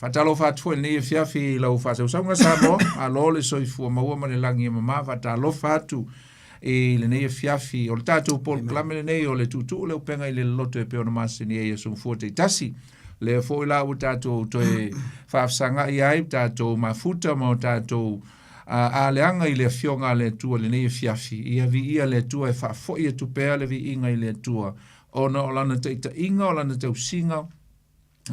Faatalofa atu foi i lenei afiafi i lau faasausauga Samoa, malo le soifua maua ma le lagi e mama. Faatalofa atu i lenei afiafi o le tatou polokalame lenei o le Tuutuu le Upega i le Loloto e pei ona masani ai aso gafua taitasi. Lea foi la ua tatou toe faafesagai ai tatou mafuta ma o tatou aleaga i le Afioga a le Atua i lenei afiafi. Ia viia le Atua e faafoi atu pea le viiga i le Atua ona o Lana taitaiga, o Lana tausiga,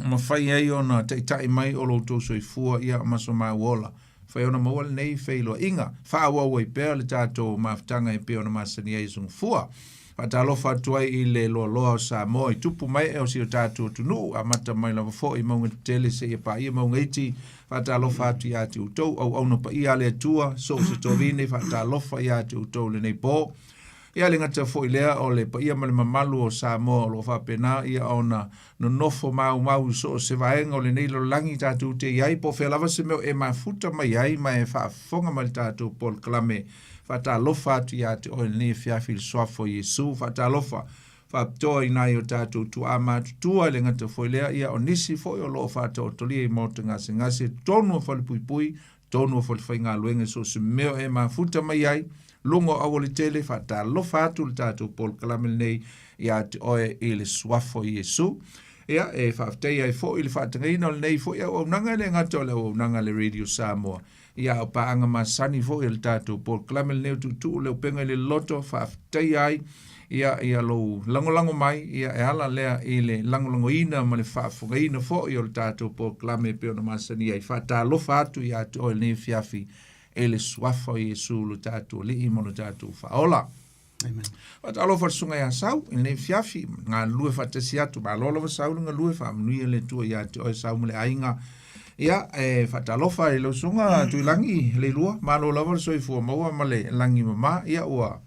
mafai ai ona taitai mai o lo outou soifua ia ma so maua ola. Fai ona maua lenei feiloaiga, faaauau ai pea le tatou mafutaga e pei ona masani ai i Sungafua. Faatalofa atu ai i le loaloa o Samoa i tupu mae o si o tatou atunuu, amata mai lava foi i mauga tetele seia paia mauga iti. Faatalofa atu ia te outou, auauna paia a le Atua, so o se tovine, faatalofa ia te outou i lenei po. Ia le gata foi lea o le paia ma le mamalu o Samoa o lo o faapena ia ona nonofo maumau i so o se vaega o lenei lalolagi tatou te i ai, po o fea lava se mea o e mafuta mai ai ma e faafofoga mai i le tatou polokalame. Faatalofa atu ia te oe i lenei afiafi i le Suafa o Iesu. Faatalofa faapitoa i nai o tatou tuaa matutua, e le gata foi lea, ia o nisi foi o lo o faataotolia i maota gasegase, totonu o falepuipui, totonu o falefaigaluega i so o se mea o e mafuta mai ai, luga o aualatele, faatalofa atu le tatou polokalame lenei ia te oe i le Suafa o Iesu. Ia, e faafetai ai foi i le faatagaina o lenei foi auaunaga, e le gata o le auaunaga a le Radio Samoa, ia a o paaga masani foi o le tatou polokalame lenei o Tuutuu le Upega i le Loloto, faafetai ai ia, ia lou lagolago mai, ia e ala lea i le lagolagoina ma le faafofogaina foi o le tatou polokalame e pei ona masani ai. Faatalofa atu ia te oe i lenei afiafi e le Suafa o Iesu lo tatou Alii ma lo tatou Faaola. Amen. Faatalofa i le Susuga ia Sau i lenei afiafi, galulue faatasi atu, malo lava Sau le galue, faamanuia le Atua ia te oe Sau ma le aiga. Ia, e faatalofa i lau Susuga Tuilagi Leilua, malo lava le soifua maua ma le lagi mama. Ia ua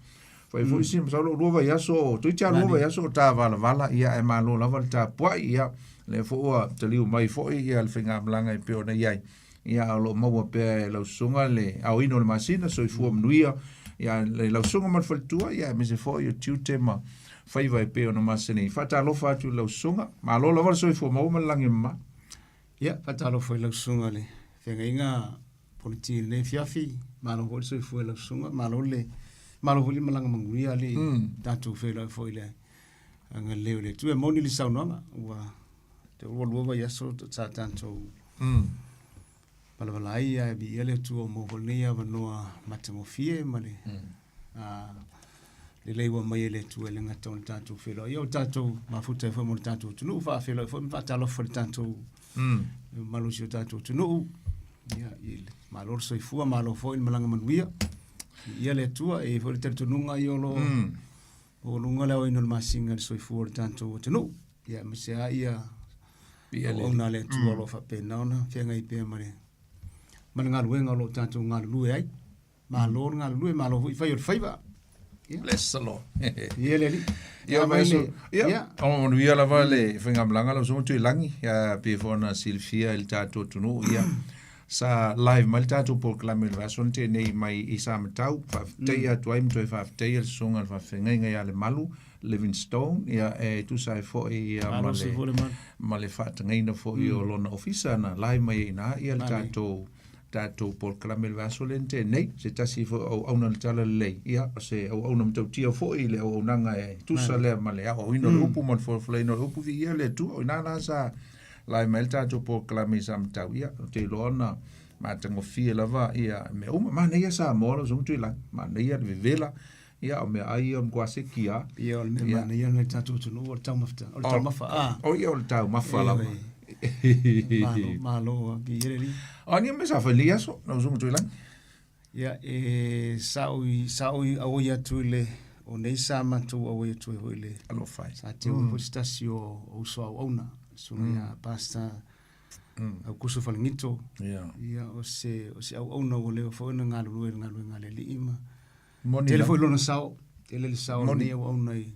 fai foi si masalo lua vaiaso, toeitiiti lava lua vaiaso o ta valavala, ia ae malo lava le tapuai, ia lea foi ua taliu mai foi ia le faigamalaga e pei ona i ai. Ia o lo o maua pea e lau susuga le aoina o le masina, soifua manuia ia le lau susuga ma le faletua, ia aemaise foi o tiute ma faiva e pei ona masani. Faatalofa atu i lau susuga, malo lava le soifua maua ma le lagi e mama. Ia, faatalofa i lau susuga i le feagaiga Politi i lenei afiafi, malo foi le soifua i lau susuga, malo le malo foi le malaga manuia le tatou feiloai foi i le agalelei o le Atua. E moni le saunoaga, ua te ua lua vaiaso sa tatou valavala ai, ae viia le Atua ua maua foi lenei avanoa matagofie ma le lelei ua aumai e le Atua e le gata o le tatou feiloai, ia o tatou mafuta ai foi mo le tatou atunuu, faafeiloai foi ma faatalofa i le tatou mamalu o si o tatou atunuu. Ia, i le malo le soifua, malo foi le malaga manuia. Ia le Atua, e i ai foi le talitonuga ia o lo o maualuga le aoina o le masina i le soifua o le tatou atunuu. Ia, aemaise lava ia Ia le auauna a le Atua o lo o faapena ona feagai pea ma le ma le galuega o lo o tatou galulue ai. Malo le galulue, malo foi fai o le faiva. Yeah. Bless the Lord. Ia le Alii. Ia, mai le, ia, ia. O manuia lava le faigamalaga lau susuga Tuilagi, ia, pei foi ona silafia i le tatou atunuu, ia, sa live mai le tatou polokalame i le vaiaso na tea nei mai i Samatau, faafetaia atu ai ma toe faafetaia le susuga i le faafeagaiga ia Lemalu Livingstone, ia, e tusa ai foi ia, ma Malo le, foi le malu. ma le faatagaina foi o lona ofisa na live mai ai i ina, ia, le Manaia. tatou tatou polokalame i le vaiaso lea na tea nei, se tasi foi o auauna o le Talalelei, ia, o se auauna matautia foi i le auaunaga e tusa lea ma le aoaoina o le upu ma le folafolaina o le upu, viia le Atua. O i ina la sa lae mai ai le tatou polokalame i Samatau, ia, ou te iloa na matagofie lava ia mea uma. Manaia Samoa lau Susuga Tuilagi, manaia le vevela, ia, o meaai ia o le matua seki lava. Ia, o le mea manaia lena i le tatou atunuu o le taumafa, o le taumafa, a. O ia, o le taumafa lava. Malo, malo, viia le Alii. A o ni mea sa fai i lenei aso, lau Susuga Tuilagi? Ia, e sa ou i, sa ou i auai atu i le, o nei sa matou auai atu ai foi i le, Alofa e. sa teu ai foi se tasi o, o uso auauna, susuga ia Pastor Aukuso Falegito. Ia, o se, o se auauna ua leva foi ona galulue i le galuega a le Alii ma, Moni Tele lava. foi lona sao, tele le sao o Moni. lenei auauna i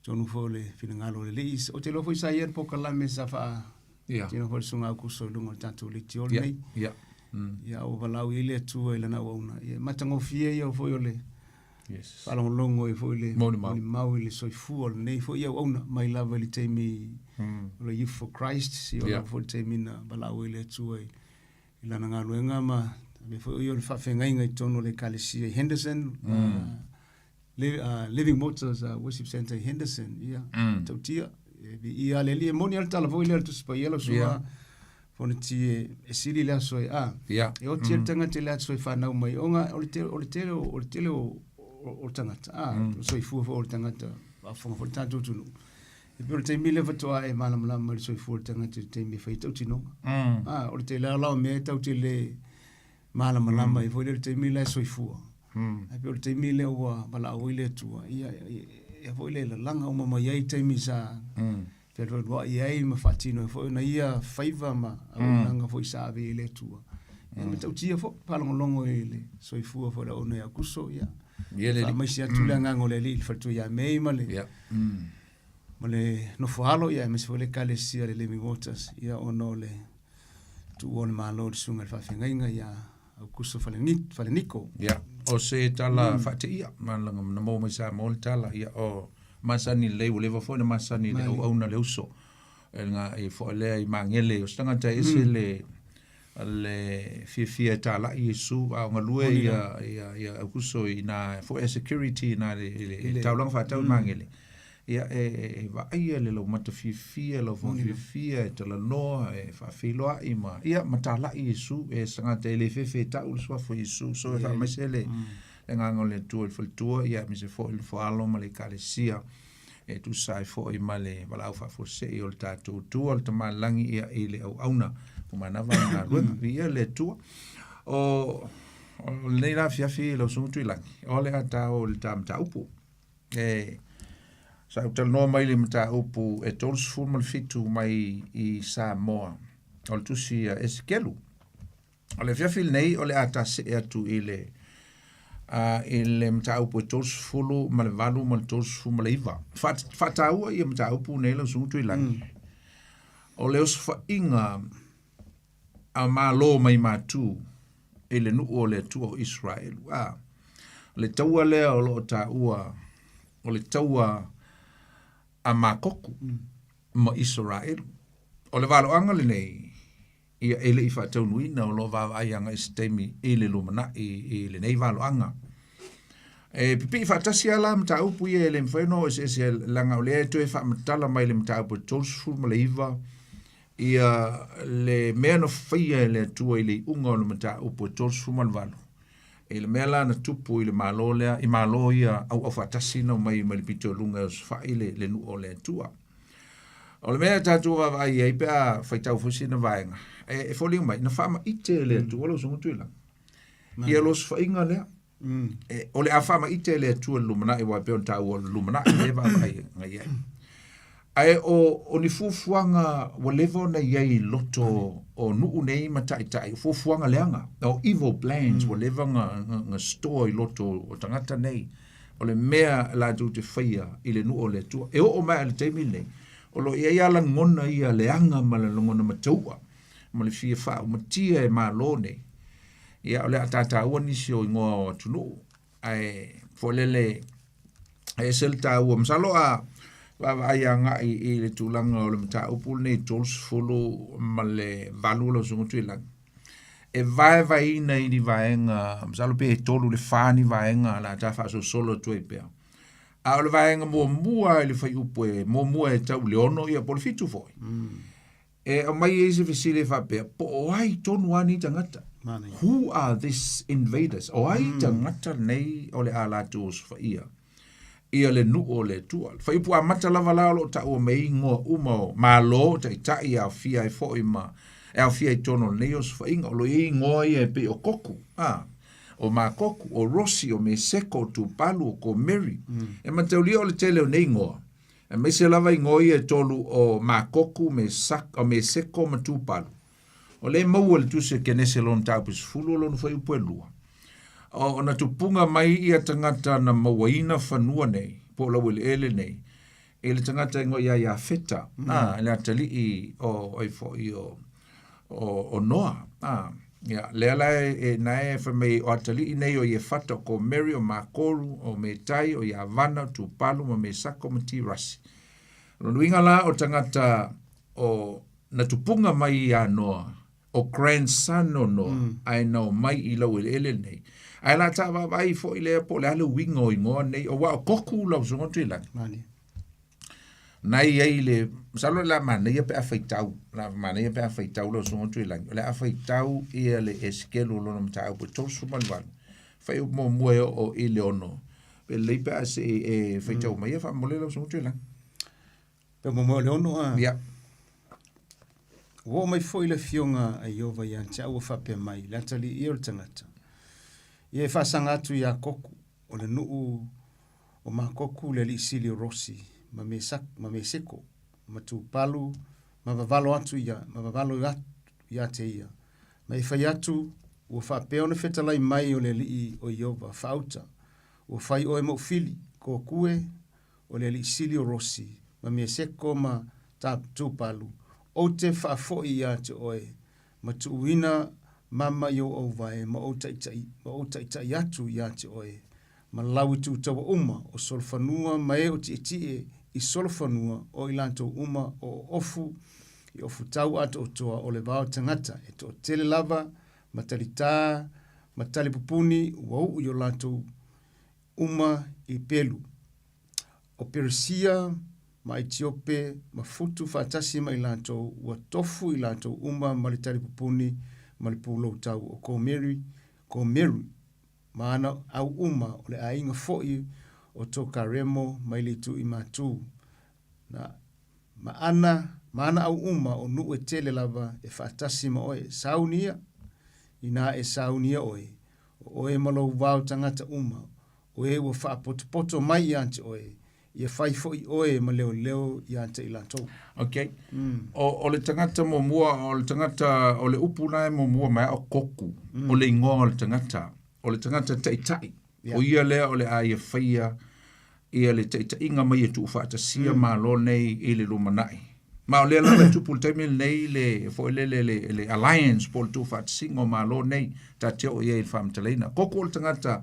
totonu foi o le finagalo o le Alii. Ou te iloa foi sa i ai le polokalame sa faa Ia. tino foi le Susuga Aukuso i luga o le tatou leitio Ia. lenei. Ia. Ia, ua valaau i ai le Atua i lana auauna. Ia, e matagofie ia foi o le Yes. Faalogologo ai foi le Molimau. molimau i le soifua o lenei foi auauna mai lava i le taimi o le Youth for Christ, seia oo lava foi i le taimi na valaau ai le Atua i i lana galuega ma avea foi o ia o le faafeagaiga i totonu o le Ekalesia i Henderson, Living Waters Worship Centre i Henderson, ia, tautia, e viia le Alii, e moni lava le tala foi lea a le Tusi Paia lau susuga Fonoti e sili le aso e a, e oti ai le tagata i le aso e fanau mai, ona o le tele o le tele o le tele o o tagata, a, o le soifua foi o le tagata, faafofoga foi le tatou atunuu. E pei o le taimi lea faatoa e malamalama i le soifua o le tagata i le taimi e fai ai tautinoga. A, o le tele lava la o mea e tatou te le malamalama ai foi lea i le taimi la e soifua. Ae pei o le taimi lea ua valaau ai le Atua, ia, ia foi lea e lalaga uma mai ai taimi sa fealualuai ai ma faatino ai foi ona ia faiva ma auaunaga foi sa ave i ai le Atua. Ia matautia foi, faalogologo i le soifua foi o le auauna ia Aukuso, ia, Ia le Alii. faamaise atu le agaga o le Alii i le faletua ia Mei ma le, ma le nofo alo, ia aemaise foi le Ekalesia le Living Waters, ia ona o le tuua o le Malo i le susuga i le faafeagaiga ia Aukuso Faleniko. Ia, o se tala faateia, ma na maua mai Samoa le tala, ia o masani lelei, ua leva foi na masani i le auauna le uso, e nga e foi lea i Magele, o se tagata e ese le le fiafia e talai Iesu, a o galue ia ia ia Aukuso i na foi e security na le le taulaga faatau i Magele. Ia e e vaaia le laumata fiafia, lau fofoga fiafia e talanoa, e faafeiloai ma ia ma talai Iesu, e se tagata e le fefe e tau le suafa o Iesu. So e faamaise le le agaga o le Atua i le faletua, ia aemaise foi le nofoalo ma le ekalesia e tusa ai foi ma le valaau faafuasei o le tatou Atua le Tama i le Lagi ia i le auauna ua manava le galuega. Viia le Atua. O o lenei la afiafi lau Susuga Tuilagi, o le a ta o i le ta mataupu. E sa ou talanoa mai i le mataupu e 37 mai i Samoa, o le tusi a Esekelu. O le afiafi lenei o le a ta see atu i le i le mataupu e 38 ma le 8 ma le 39. Faataua ia mataupu nei lau Susuga Tuilagi. O le osofaiga a Malo mai Matu i le nuu o le Atua o Iseraelu. A, o le taua lea o lo o taua o le taua a Makoku ma Iseraelu. O le valoaga lenei, ia e le i faataunuuina, o lo o vaavaai agai i se taimi i le lumanai i lenei valoaga. E pipii faatasi lava la mataupu ia e le mafai ona oo eseese leaga o lea e toe faamatala mai le mataupu e 39 ia le mea na faia e le Atua i le iuga o le mataupu e 38. I le mea la na tupu i le Malo lea, i Malo ia auaufaatasi na omai mai le pito i luga e osofai le, le nuu o le Atua. O le mea e tatou vaavaai i ai pe a faitau foi sina vaega, e, e foliga mai, na faamaite e le Atua lau Susuga Tuilagi. Ia le osofaiga lea. E, o le a faamaite e le Atua i le lumanai, aua e pei ona taua o le lumanai lea e vaavaai i ai. Ae o, o ni fuafuaga ua leva ona i ai i loto o nuu nei ma taitai, o fuafuaga leaga, o evil plans ua leva na, na, na store i loto o tagata nei. O le mea latou te faia i le nuu o le Atua. E oo mai i le taimi lenei, o lo o i ai lava lagona ia leaga ma le lagona mataua ma le fia faaumatia e Malo nei. Ia, o le a tataua nisi o igoa o atunuu, ae foi lele e ese le taua. Masalo a vaavaai agai i le tulaga o le mataupu lenei 38 ma le 8 lau Susuga Tuilagi, e vaevaeina i ni vaega, masalo pe 3 i le 4 ni vaega o le a ta faasolosolo atu ai pea. A o le vaega muamua i le fuaiupu e muamua e tau i le 6 ia po o le 7 foi, E aumai ai se fesili e faapea, po o ai tonu lava nei tagata? Who are these invaders? O ai tagata nei o le a latou osofaia ia le nuu o le Atua? Le fuaiupu amata lava la o lo o taua mai ai igoa uma o Malo, Taitai e aofia ai foi ma e aofia i totonu o lenei osofaiga. O lo o i ai igoa ia e pei o Koku, a, o Makoku, o Rosi, o Meseko, o Tupalu, o Komeri. E mataulia o le tele o nei igoa Aemaise lava igoa ia e tolu o Makoku, Mesak, o Meseko ma Tupalu. O lea e maua i le Tusi a Kenese lona mataupu e 10 o lona fuaiupu e lua. O ona tupuga mai ia tagata na mauaina fanua nei, po o laueleele nei, i le tagata igoa ia Iafeta, a, le atalii o, ai foi o, o, o Noa, a. Ia, lea la e, e na e fai mai o atalii nei o Iefata, o Komeri, o Makoru, o Metai, o Iavana, o Tupalu, ma Mesako, ma Tirasi. Lona uiga la o tagata o na tupuga mai iā Noa, o grandson o Noa, ae na omai i laueleele nei. Ae la ta vaavaai foi lea po o le a le uiga o igoa nei, aua o Koku lau Susuga Tuilagi. Mani. Na i ai le, masalo o le a manaia pe a faitau, o le a manaia pe a faitau lau Susuga Tuilagi, o le a faitau ia le Esekielu o lona mataupu e 38, fuaiupu muamua e oo i le 6, pe lelei pe a se i e faitau mai ia faamolemole lau Susuga Tuilagi. Pe muamua o le 6 a? Ia. Ua oo mai foi le afioga a Ieova ia te au ua faapea mai, le atalii ia o le tagata. Ia e faasaga atu iā Koku, o le nuu o Makoku le alii sili o Rosi, ma Mesak, ma Meseko, ma Tupalu, ma vavalo atu ia, ma vavalo atu ia te ia. Ma e fai atu, ua faapea ona fetalai mai o le alii o Ieova, faauta, ua fai oe ma ou fili, Koku e, o le alii sili o Rosi, ma Meseko ma Tupalu, ou te faafoi ia te oe, ma tuuina mama i ou auvae ma ou taitai, ma ou taitai atu ia te oe, ma lau i tūtaua uma o solofanua ma e o tietie i solofanua o i latou uma o ofu i ofu tau atoatoa o le vao tagata e toatele lava ma talitā ma talipupuni ua uu i o latou uma i pelu. O Peresia ma Etiope ma Futu faatasi ma i latou, ua tofu i latou uma ma le talipupuni ma le pulou tau o Komeri, Komeru, ma ana au uma o le aiga foi o Tokaremo mai le itu i Matu. Na, ma ana, ma ana au uma o nuu e tele lava e faatasi ma oe, sauni ia, inā e sauni ia oe, o oe ma lou vao tagata uma, o e ua faapotopoto mai ia te oe, ia fai foi oe ma leoleo ia te i latou. Okay. O, o le tagata muamua, o le tagata, o le upu la e muamua mai o Koku, o le igoa o le tagata, o le tagata taitai. Yeah. O ia lea o le a ia faia ia le taitaiga mai e tuufaatasia Malo nei i le lumanai. Ma o lea lava e tupu i le taimi lenei le foi lele le, le alliance po o le tuufaatasiga o Malo nei ta te oo i ai i le faamatalaina. Koku o le tagata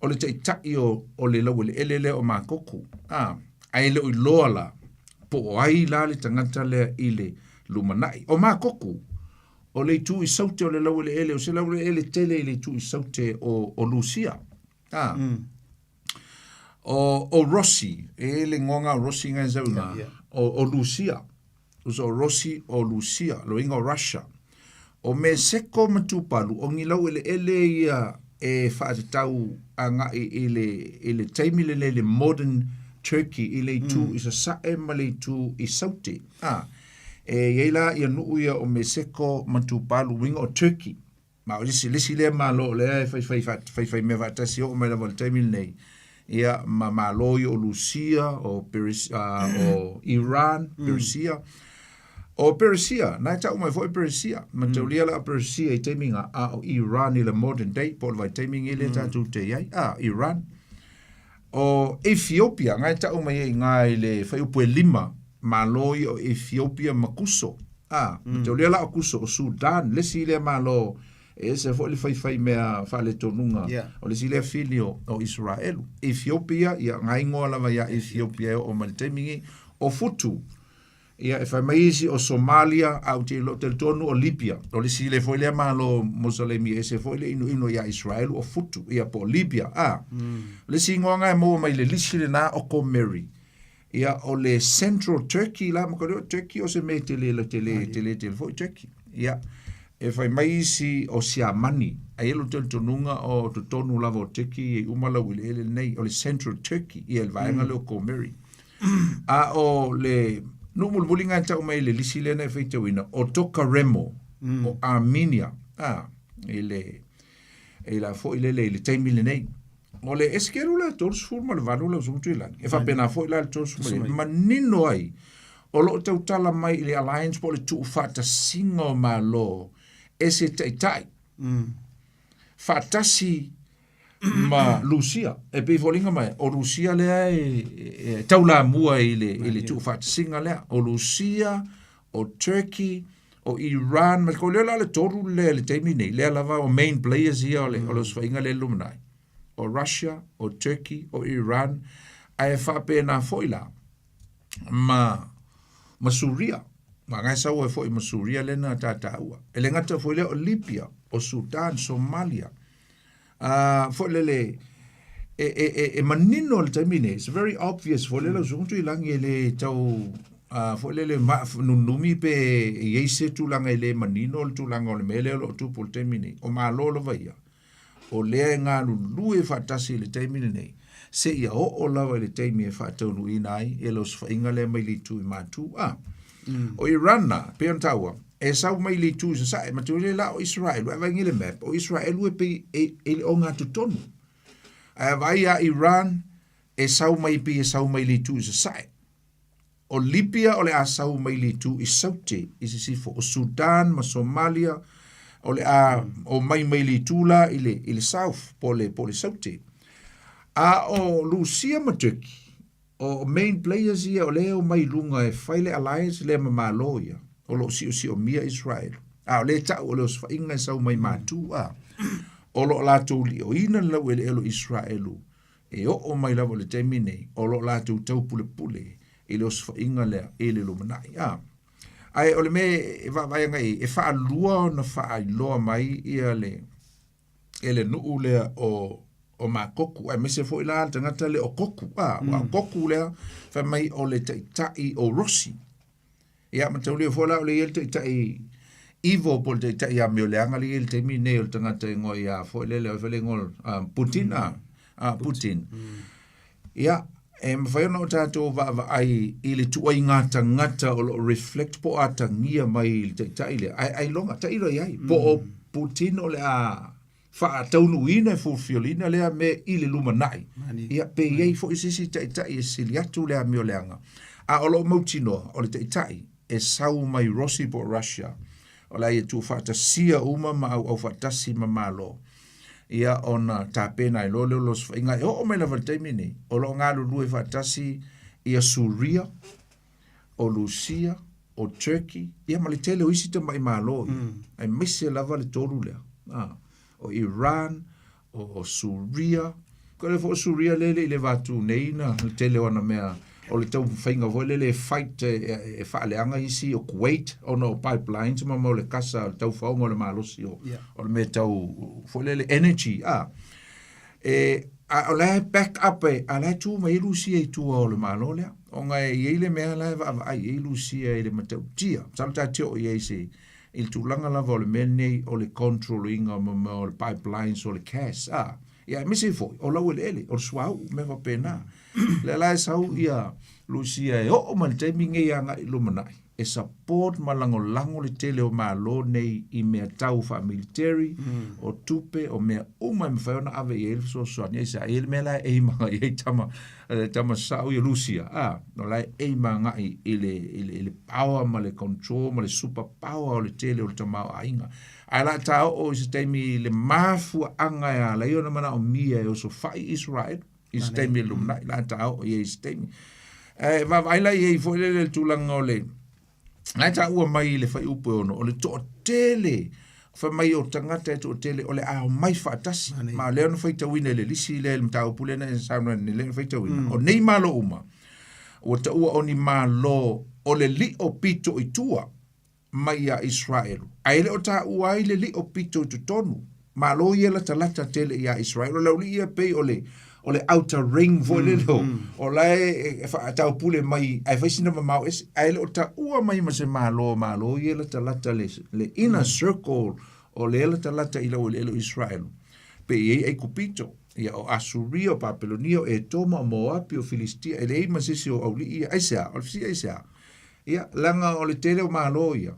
o le taitai o, o le laueleele lea o Makoku. A, ae le o iloa la po o ai la le tagata lea i le lumanai. O Makoku, o le itu i Saute o le laueleele, o se laueleele tele i le itu i Saute o, o Lusia. A, O, o Rossi, e le igoa o Rossi ngai sau ina, Yeah, yeah. o, o Lusia. Uso o Rossi o Lusia, lo inga o Russia. O Meseko ma Tupalu, o ni laueleele ia e faatatau agai i le, i le taimi lenei le modern Turkey i le itu i sasae ma le itu i saute. A, e i ai la ia nuu ia o Meseko ma Tupalu, uiga o Turkey. Ma o le isi, le isi lea Malo o lea e faifai, faifai mea faatasi oo mai lava i le taimi lenei, ia, ma Malo ia o Lusia, o, Peris, o Iran, Perisia. O Perisia, na e tau mai foi Perisia, ma taulia la o Perisia i taimi nga, a o Iran i le modern day, po o le vaitaimi ngi lea tatou te i ai, a, Iran. O Ethiopia, nga e tau mai ai ngā i le fuaiupu e lima, Malo ia o Ethiopia ma Kuso. A, mm. Taulia la o Kuso, o Sudan, le isi lea Malo, e ese foi le faifai mea faaletonuga, Yeah. o le isi lea fili o, o Israelu. Ethiopia, ia, ngā ingoa lava ia Ethiopia e oo mai le taimi ngi. O Futu, ia, e fai mai isi o Somalia, a ou te iloa talitonu o Libya. O le isi lea foi lea Malo Mosalemi, e ese foi le inuinu ia Israelu o Futu, ia po o Libya. A, mm. le isi ingoa nga e maua mai le lisi lena o Komeri. Ia, o le Central Turkey la, ma ka leo Turkey o se mea tele la tele, tele, tele foi Turkey. Ia, e fai mai isi o Siamani, ai e lo talitonuga o totonu lava o Turkey e uma lau eleele lenei, o le Central Turkey, ia le vaega lea o Komeri. A o le nuu mulimuli nga e tau mai le lisi lea na e faitauina, o Tokaremo, o Armenia, a, i le, i la foi lele i le taimi lenei. O le Esekielu la 38 lau Susuga Tuilagi, e faapena foi la le 39, manino ai, o lo o tautala mai i le alliance po o le tuufaatasiga o Malo e se taitai faatasi ma Lusia. E pei foliga mai, o Lusia lea e, e taulamua i le, i le tuufaatasiga lea. O Lusia, o Turkey, O Iran, ma ko lea la le tolu lea i le taimi nei, lea lava o main players ia o le, o le osofaiga lea i le lumanai. O Russia, o Turkey, o Iran, ae faapena foi la, ma, ma Suria. Ma ngai sau ai foi ma Suria lea na tataua. E le gata foi lea o Libya, o Sudan, Somalia. Foi lele, e, e, e, e manino le taimi nei. It's very obvious foi lele, mm. Usuga Tuilagi e le tau foi lele ma, nunumi pe e i ai se tulaga e le manino le tulaga o le mea lea o lo o tupu i le taimi nei. O Malo lava ia, o lea e galulue faatasi i le taimi lenei, seia oo lava i le taimi e faataunuuina ai e le osofaiga lea mai le itu i Matu. A, mm. O Iran na, pei ona taua, e sau mai le itu i Sasae, ma tuli la o Israel, e vaai le map, o Israel e pei e, e le ogatotonu. Ae vaai a Iran, e sau mai pei e sau mai le itu i Sasae. O Libya o le a sau mai le itu i Saute i sisifo, o Sudan ma Somalia o le a o mai mai le itu la i le, i le south po le, po le Saute. A o Lusia ma Turkey, o main players ia o lea o mai luga e fai le alliance lea ma Malo ia, o lo o siosiomia Israel. A o lea ta'u o le osofaiga e sau mai Matu a, o lo o latou lioina le laueleele o Israelu E oo mai lava i le taimi nei, o lo o latou taupulepule i le osofaiga lea i le lumanai. A. Ae o le mea e vaavaai agai i ai, e faalua ona faailoa mai ia le, e le nuu lea o, o Makoku, aemaise foi la le tagata lea o Koku. A, mm. o Koku lea, fai mai o le taitai o Rosi. Ia, mataulia foi la o le ia le taitai Ivo po o le taitai amioleaga le ia i le taimi nei o le tagata ingoa ia foi lele, o le ingoa Putin, mm. Putin. Mm. Ia, e mawhai ona o tātou vaavaai i le tuaiga tagata o lo o reflect po o atagia mai i le taitai lea. Ai, ai longa, tailo i ai. Po o mm. Putin o le a faataunuuina e fulfillina lea mea i le lumanai. Ia, pe i ai foi se isi taitai e sili atu le amioleaga. A o lo o mautinoa, o le taitai e sau mai Rosi po o Russia, o le a ia tuufaatasia uma ma auau faatasi ma Malo. Ia, ona tapena ai loa lea o le osofaiga. E oo mai lava i le taimi nei, o lo o galulue faatasi ia Suria, o Lusia, o Turkey, ia ma le tele o isi tamai Malo ia. Mm. Aemaise lava le tolu lea. Ah, o Iran, o Suria, ko le fo Suria lele i le vatu nei na le tele o ana mea o le taumafaiga foi lele e fight e, e, e faaleaga isi o Kuwait ona o pipelines ma mau le kasa o le taufaoga o le malosi o, yeah. o le mea tau foi lele energy ah. E, a o la e back up e, a la e tu mai ai Lusia i tua o le Malo lea. Ona e i ai le mea la e vaavaai i ai Lusia i le matautia. Masalo ta te oo i ai se, i le tulaga lava o le mea lenei o le control ina o mea o le pipelines o le gas. A, ia aemaise ai foi, o laueleele, o le suauu, mea faapena. Lea la e sau ia Lusia e oo mai le taimi lenei agai i lumanai. e support ma lagolago le tele o Malo nei i mea tau faa-military, mm. o tupe, o mea uma e mafai ona ave i ai le fesoasoani. Aisea, e i ai le mea la e aim agai ai tama, eh, tama sao ia Lusia. Ah, o la e aim agai i le, i le, i le power ma le control ma le super power o le tele o le tamaoaiga. Ae la ta oo i se taimi i le mafuaaga e ala ai ona manaomia e osofai Israel i se taimi e lumanai, la ta oo i ai i se taimi. E vaavaai la i ai foi lele le tulaga o le, na e taua mai i le fuaiupu e 6, o le toatele, fai mai o tagata e toatele o le a omai faatasi. Ma o lea na faitauina i le lisi lea i le mataupu lea na e saunoa nei, lea na faitauina. O nei Malo uma, ua taua o ni Malo o le lio pito i tua, mai iā Israelu, ae le o taua ai le lio pito i totonu. Malo ia latalata tele iā Israelu. O le auli'i ia pei o le, o le outer ring foi lele o, o la e, e faataupule mai, ae fai sina mamao ese, ae le o taua mai ma se Malo, Malo ia latalata le, le inner circle o le latalata i laueleele o Israelu. Pe i ai Aikupito, ia o Asuria, o Papelonia, o Etoma, o Moapi, o Filistia, e leai ma se isi o auli'i ia. Aisea? O le fesili aisea? Ia, leaga o le tele o Malo ia,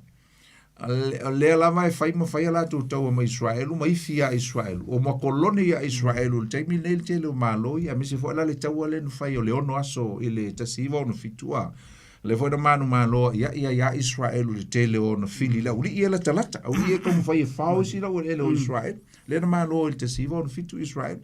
o lea lava e fai ma fai a latou taua ma Israelu ma ifi iā Israelu. O ma kolone iā Israelu i le taimi lenei le tele o Malo ia, aemaise foi la le taua lea na fai o le 6 aso i le 1967 a. Lea foi na manumalo ai ia iā Israelu i le tele o ona fili le auli'i ia latalata, auli'i ia e taumafai e fao isi laueleele o Israelu. Lea na malo i le 1967 Israelu.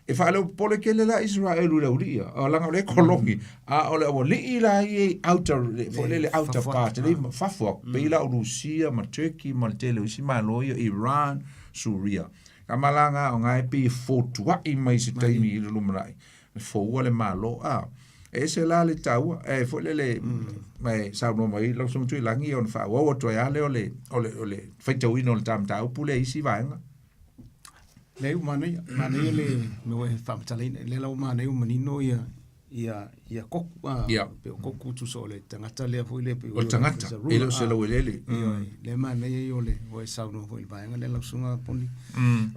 E faaleopopole tele la Israelu i le aualii ia, leaga o lea e kologi, a o le aualii la ia i outer, foi lele outer part, le fafo atu, pei la o Rusia ma Turkey ma le tele o isi malo ia, Iran, Suria. Ka malaga o na e pei e fotuai mai se taimi i le lumanai, e foua le Malo, a. E ese la le taua, e foi lele, ma e saunoa mai lau Susuga Tuilagi, ona faaauau atu ai lava lea o le, o le, o le faitauina o le ta mataupu lea i isi vaega. Leai ua manaia, manaia le mea ua e faamatalaina. Lea la ua manaia ua manino ia ia ia koku a Ia. pe o koku tusa o le tagata lea foi lea pe O le tagata, e le o se laueleele. Ioe, lea manaia ia o le ua e saunoa foi i le vaega lea lau Susuga Poni.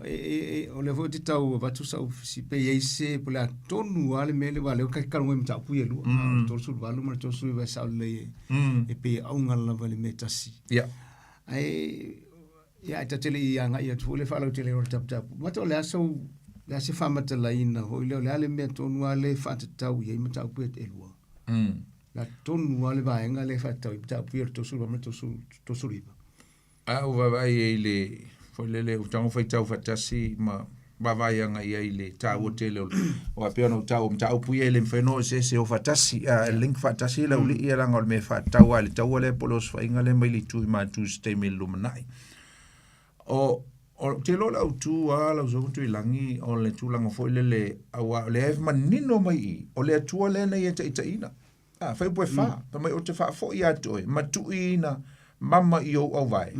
E, e, e, o lea foi ou te tau avatu sau fesi pe i ai se po o le a tonu lava le mea lea, aua o lea ta te talanoa i mataupu ia e lua, o le 38 ma le 39 e sao lelei e, e pei e auga lava i le mea e tasi. Ia. Ae Ia, ae ta te le i agai atu foi le faalautele o le taputapu. Mata o le a sau, le a se faamatalaina foi lea, o le a le mea tonu lava lea e faatatau i ai mataupu ia e lua. Le a tonu lava le vaega lea e faatatau i ai mataupu ia o le 38 ma le 39. A ou vaavaai i ai i le, foi lele, ou tago faitau faatasi ma vaavaai agai i ai i le taua tele o le, aua e pei ona ou taua, o mataupu ia e le mafai ona o eseese e o faatasi, a e link faatasi le aualii ia leaga o le mea e faatatau lava i le taua lea po o le osofaiga lea mai le itu i Matu i se taimi i le lumanai. O, o, ou te iloa o le autu lava lau Susuga Tuilagi o le tulaga foi lele, aua o lea e manino mai i i, o le Atua lea na ia taitaiina. A, fai upu e fa, fai mai ou te faafoi ia te oe, matuiina mama i ou auvae,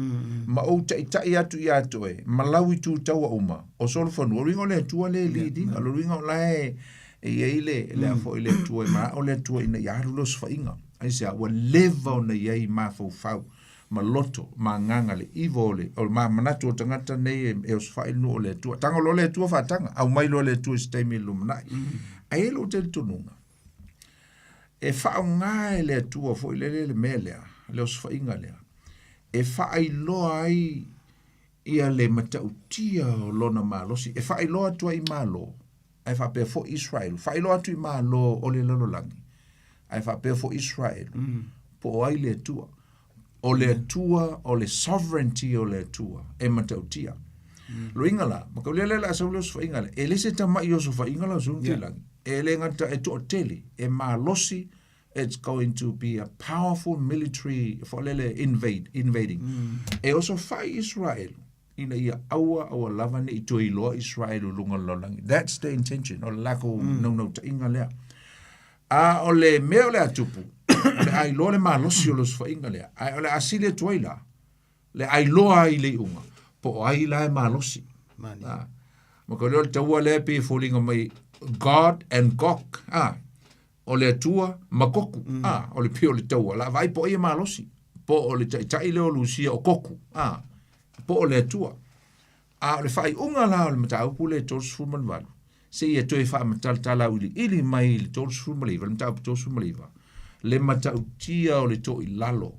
ma ou taitai atu ia te oe, ma lau itu taua uma, o solofanua. O le uiga o le Atua lea e lead ina, o le uiga o la e e i ai le, le a foi le Atua e manao le Atua ina ia alu le osofaiga. Aisea? Ua leva ona i ai i mafaufau ma loto ma agaga le iva o le, o ma manatu o tagata nei e, e osofai le nuu o le Atua. Tago loa le Atua faataga, aumai loa le Atua i se taimi i le lumanai. Ae i ai lou talitonuga, E faaaoga e le Atua foi lele le mea lea, le osofaiga lea, e faailoa ai ia le matautia o lona malosi, e faailoa atu ai i Malo, ae faapea foi Israel, faailoa atu i Malo o le lalolagi, ae faapea foi Israel, po o ai le Atua. O le Atua, o le sovereignty o le Atua, e matautia. Loiga la, ma kau lea le a sau le osofaiga lea, e le se tama'i osofaiga lau susuga Tuilagi. E le gata e toatele, e malosi, it's going to be a powerful military foi lele invade, invading. E osofai Israel ina ia aua aua lava ne i toe iloa Israel i luga o le lalolagi. That's the intention, o le lakou naunautaiga lea. A o le mea o le a tupu, o le a iloa le malosi o le osofaiga lea, ae o le a sili atu ai la, le a iloa ai i le iuga, po o ai la e malosi. Mani. A, ma ka lea o le taua lea e pei e foliga mai God and Gok, a, o le Atua ma Koku, a, o le pei o le taua. La vaai po o ai e malosi, po o le taitai lea o Lusia o Koku, a, po o le Atua. A o le faaiuga la o le mataupu lea e 38, seia toe faamatalatala auiliili mai i le 39, le mataupu 39, le matautia o le toilalo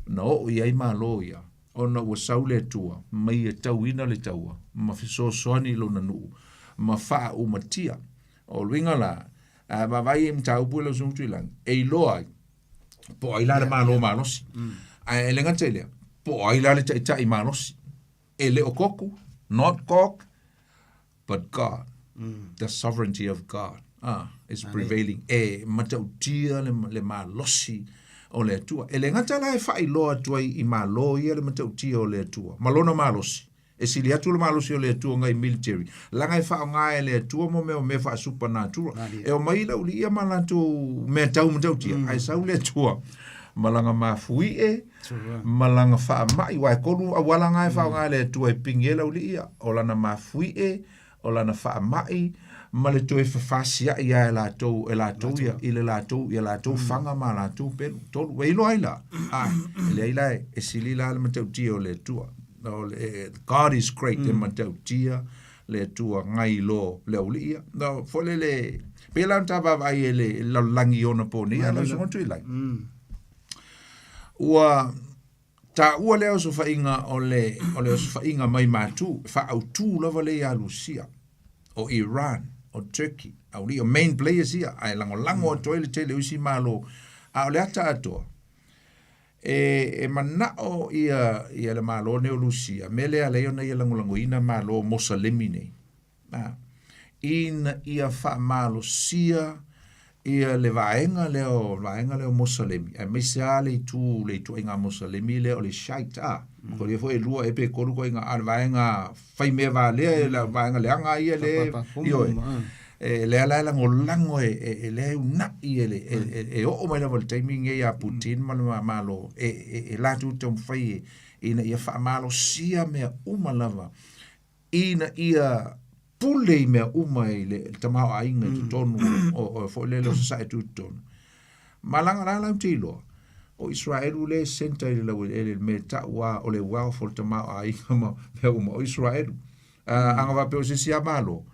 na oo i ai Malo ia, ona ua sau le Atua ma ia tauina le taua ma fesoasoani i lona nuu ma faaumatia. O le uiga la, a vaavaai i mataupu ia lau Susuga Tuilagi, e iloa ai po o ai la le Malo malosi. Ae le gata i lea, po o ai la le Taitai malosi. E le o Koku, not Gog, but God, the sovereignty of God ah, is prevailing. E matautia le, le malosi o le Atua. E le gata la e faailoa atu ai i Malo ia le matautia o le Atua, ma lona malosi. E sili atu le malosi o le Atua ngai military. Laga e faaaoga e le Atua mo mea o mea faa-supernatural. E omai le aualii ia ma latou mea tau matautia, ae sau le Atua ma lana mafuie, ma lana faamai, aua e tolu auala na e faaaoga e le Atua e pigi ai le aualii ia, o lana mafuie, o lana faamai, ma le toe fefasiai lava e latou, e latou ia, i le latou, i a latou faga ma a latou pelu. Tolu, e iloa ai la, a, e leai la, e sili la le matautia o le Atua. O le, God is great, e matautia le Atua ngai lo le aualii ia. No, foi lele, pei la ona ta vaavaai e le lalolagi i ona po nei, a lau Susuga Tuilagi. Ua taua lea osofaiga o le, o le osofaiga mai Matu, e faaautu lava lea ia Lusia, o Iran, o Turkey, aualii o main players ia, ae lagolago atu ai le tele o isi Malo. A o le ata atoa, e, e manao ia, ia le Malo nei o Lusia, mea lea e ala ai ona ia lagolagoina Malo Mosalemi nei. A. Ina ia faamalosia ia le vaega lea o vaega lea o Mosalemi, aemaise lava le itu le ituaiga Mosalemi lea o le Shiite a. Mm. Ko foi e lua e pe tolu koiga a le vaega fai mea valea e la vaega leaga ia le ioe. E lea la e lagolago e, e, e lea e una'i e, le, e, e, e oo mai lava i le taimi lenei ia Putin ma le Malo e, e, e latou taumafai e, ina ia faamalosia mea uma lava ina ia pule i mea uma i le tamaoaiga i totonu o, o, foi lele o sasae tutotonu. Ma laga la lau te iloa, o Israelu le center i le laueleele le mea tau a o le wealth o le tamaoaiga ma mea uma o Israelu. Uh, aga faapea o se isi a Malo,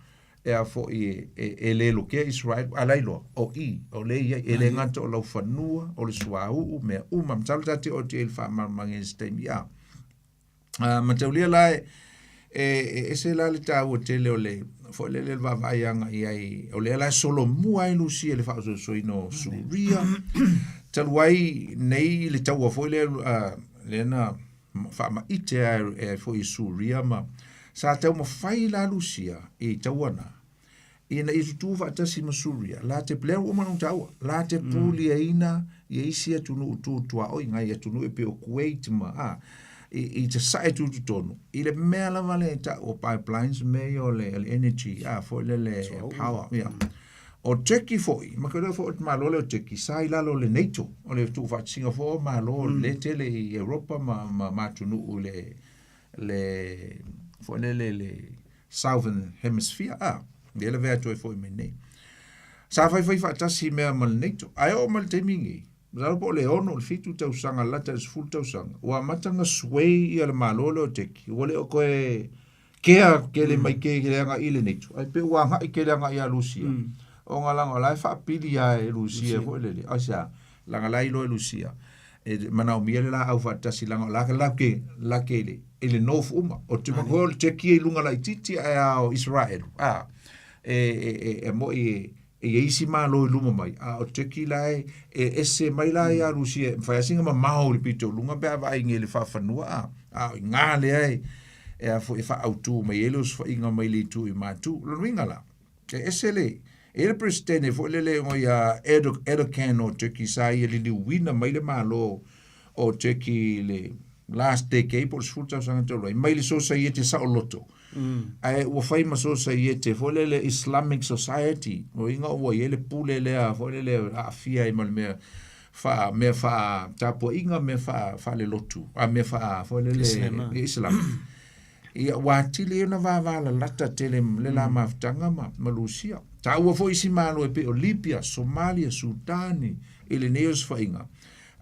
e a foi e, e, e le lokea Israelu, a la iloa, o i, o le iai, e le gata o laufanua, o le suauu, mea uma, masalo ta te o te i le faamalamalamaga i se taimi a. Uh, mataulia la e, e, e ese la le tāua tele o le foi lele le vaavaai agai ai o lea la e solomua ai Lusia i le faaososoina o Suria talu ai nei le taua foi lea uh, lea na faamaite ai foi i Suria ma sa taumafai la Lusia i taua na ina ia tutū faatasi ma Suria, la te lea ua uma ona taua, la te puliaina ia isi atunuu tu tuaoi, ngai atunuu e pei o Kuwait ma a, i, i te sae tutotonu, i le mea lava lea e tau o pipelines mea ia o le, le energy, a, foi lele power, ia. O Turkey foi, ma ke foi o te Malo lea o Turkey, sa i lalo o le NATO, o le tuufaatasiga foi o Malo mm. le tele i Europa ma, ma, ma atunuu le, le, foi lele le, Southern Hemisphere, a, lea lavea atu ai foi mai nei. Sa faifai faatasi mea ma le NATO. Ae oo mai le taimi nei, masalo po o le 6 o le 7 tausaga lata i le 10 tausaga, ua amata ona sway ia le Malo lea o Turkey. Ua le o toe kea kele mai ke le agai i le NATO, ae pei ua agai kele agai ia Rusia. Ona leaga o la e faapili lava e Rusia foi lele. Aisea? Leaga la e iloa e Rusia e manaomia le laau faatasi leaga o la la ke la ke le i le north uma. O te mako o le Turkey i lunga laitiiti ae a o Israel. A e e e, e moi e e i ai isi malo i luma mai, a o Turkey la e, e ese mai la ia Rusia, e mafai lava sina mamao i le pito o luga pe a vaai i le faafanua, a, a o i ina lea e, e a foi e faautu mai ai le osofaiga mai le itu i Matu. O lona uiga la, e ese le, e i ai le Peresetene foi lele o ia Erdogan o Turkey sa ia liliuina mai le Malo o Turkey i le last decade po o le 10 tausaga talu ai, mai le sosaiete saoloto. Ae ua fai ma sosaiete foi lele Islamic Society, lona uiga ua i ai le pule lea foi lele aafia ai ma le mea faa mea faa tapuaiga mea faa faalelotu a mea faa foi lele Islam. Ia ua atili ai ona vavalalata tele le la mafutaga ma, ma Lusia. Taua foi isi Malo e pei o Libia, Somalia, Sutani i lenei osofaiga.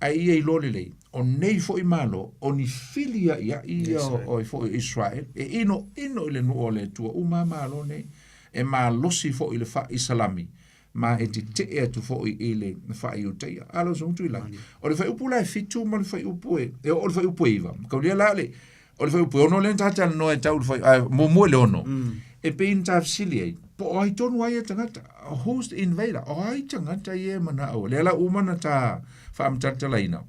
Ae ia iloa lelei, o nei foi Malo, o ni fili a'ia'i ia o, o foi o Israel, e inoino i le nuu o le Atua uma lava Malo nei, e malosi foi i le faa-Isalami, ma e tetee atu foi i le faa-Iutaia. A lau susuga Tuilagi, o le fuaiupu la e 7 ma le fuaiupu e, e oo i le fuaiupu e 9, mataulia la le, o le fuaiupu e 6 lea na ta talanoa e tau i le fuai, ae muamua i le 6, e pei na ta fesili ai, po o ai tonu ai ia tagata, who's the invader, o ai tagata ia e manao, lea la uma na ta faamatalatalaina,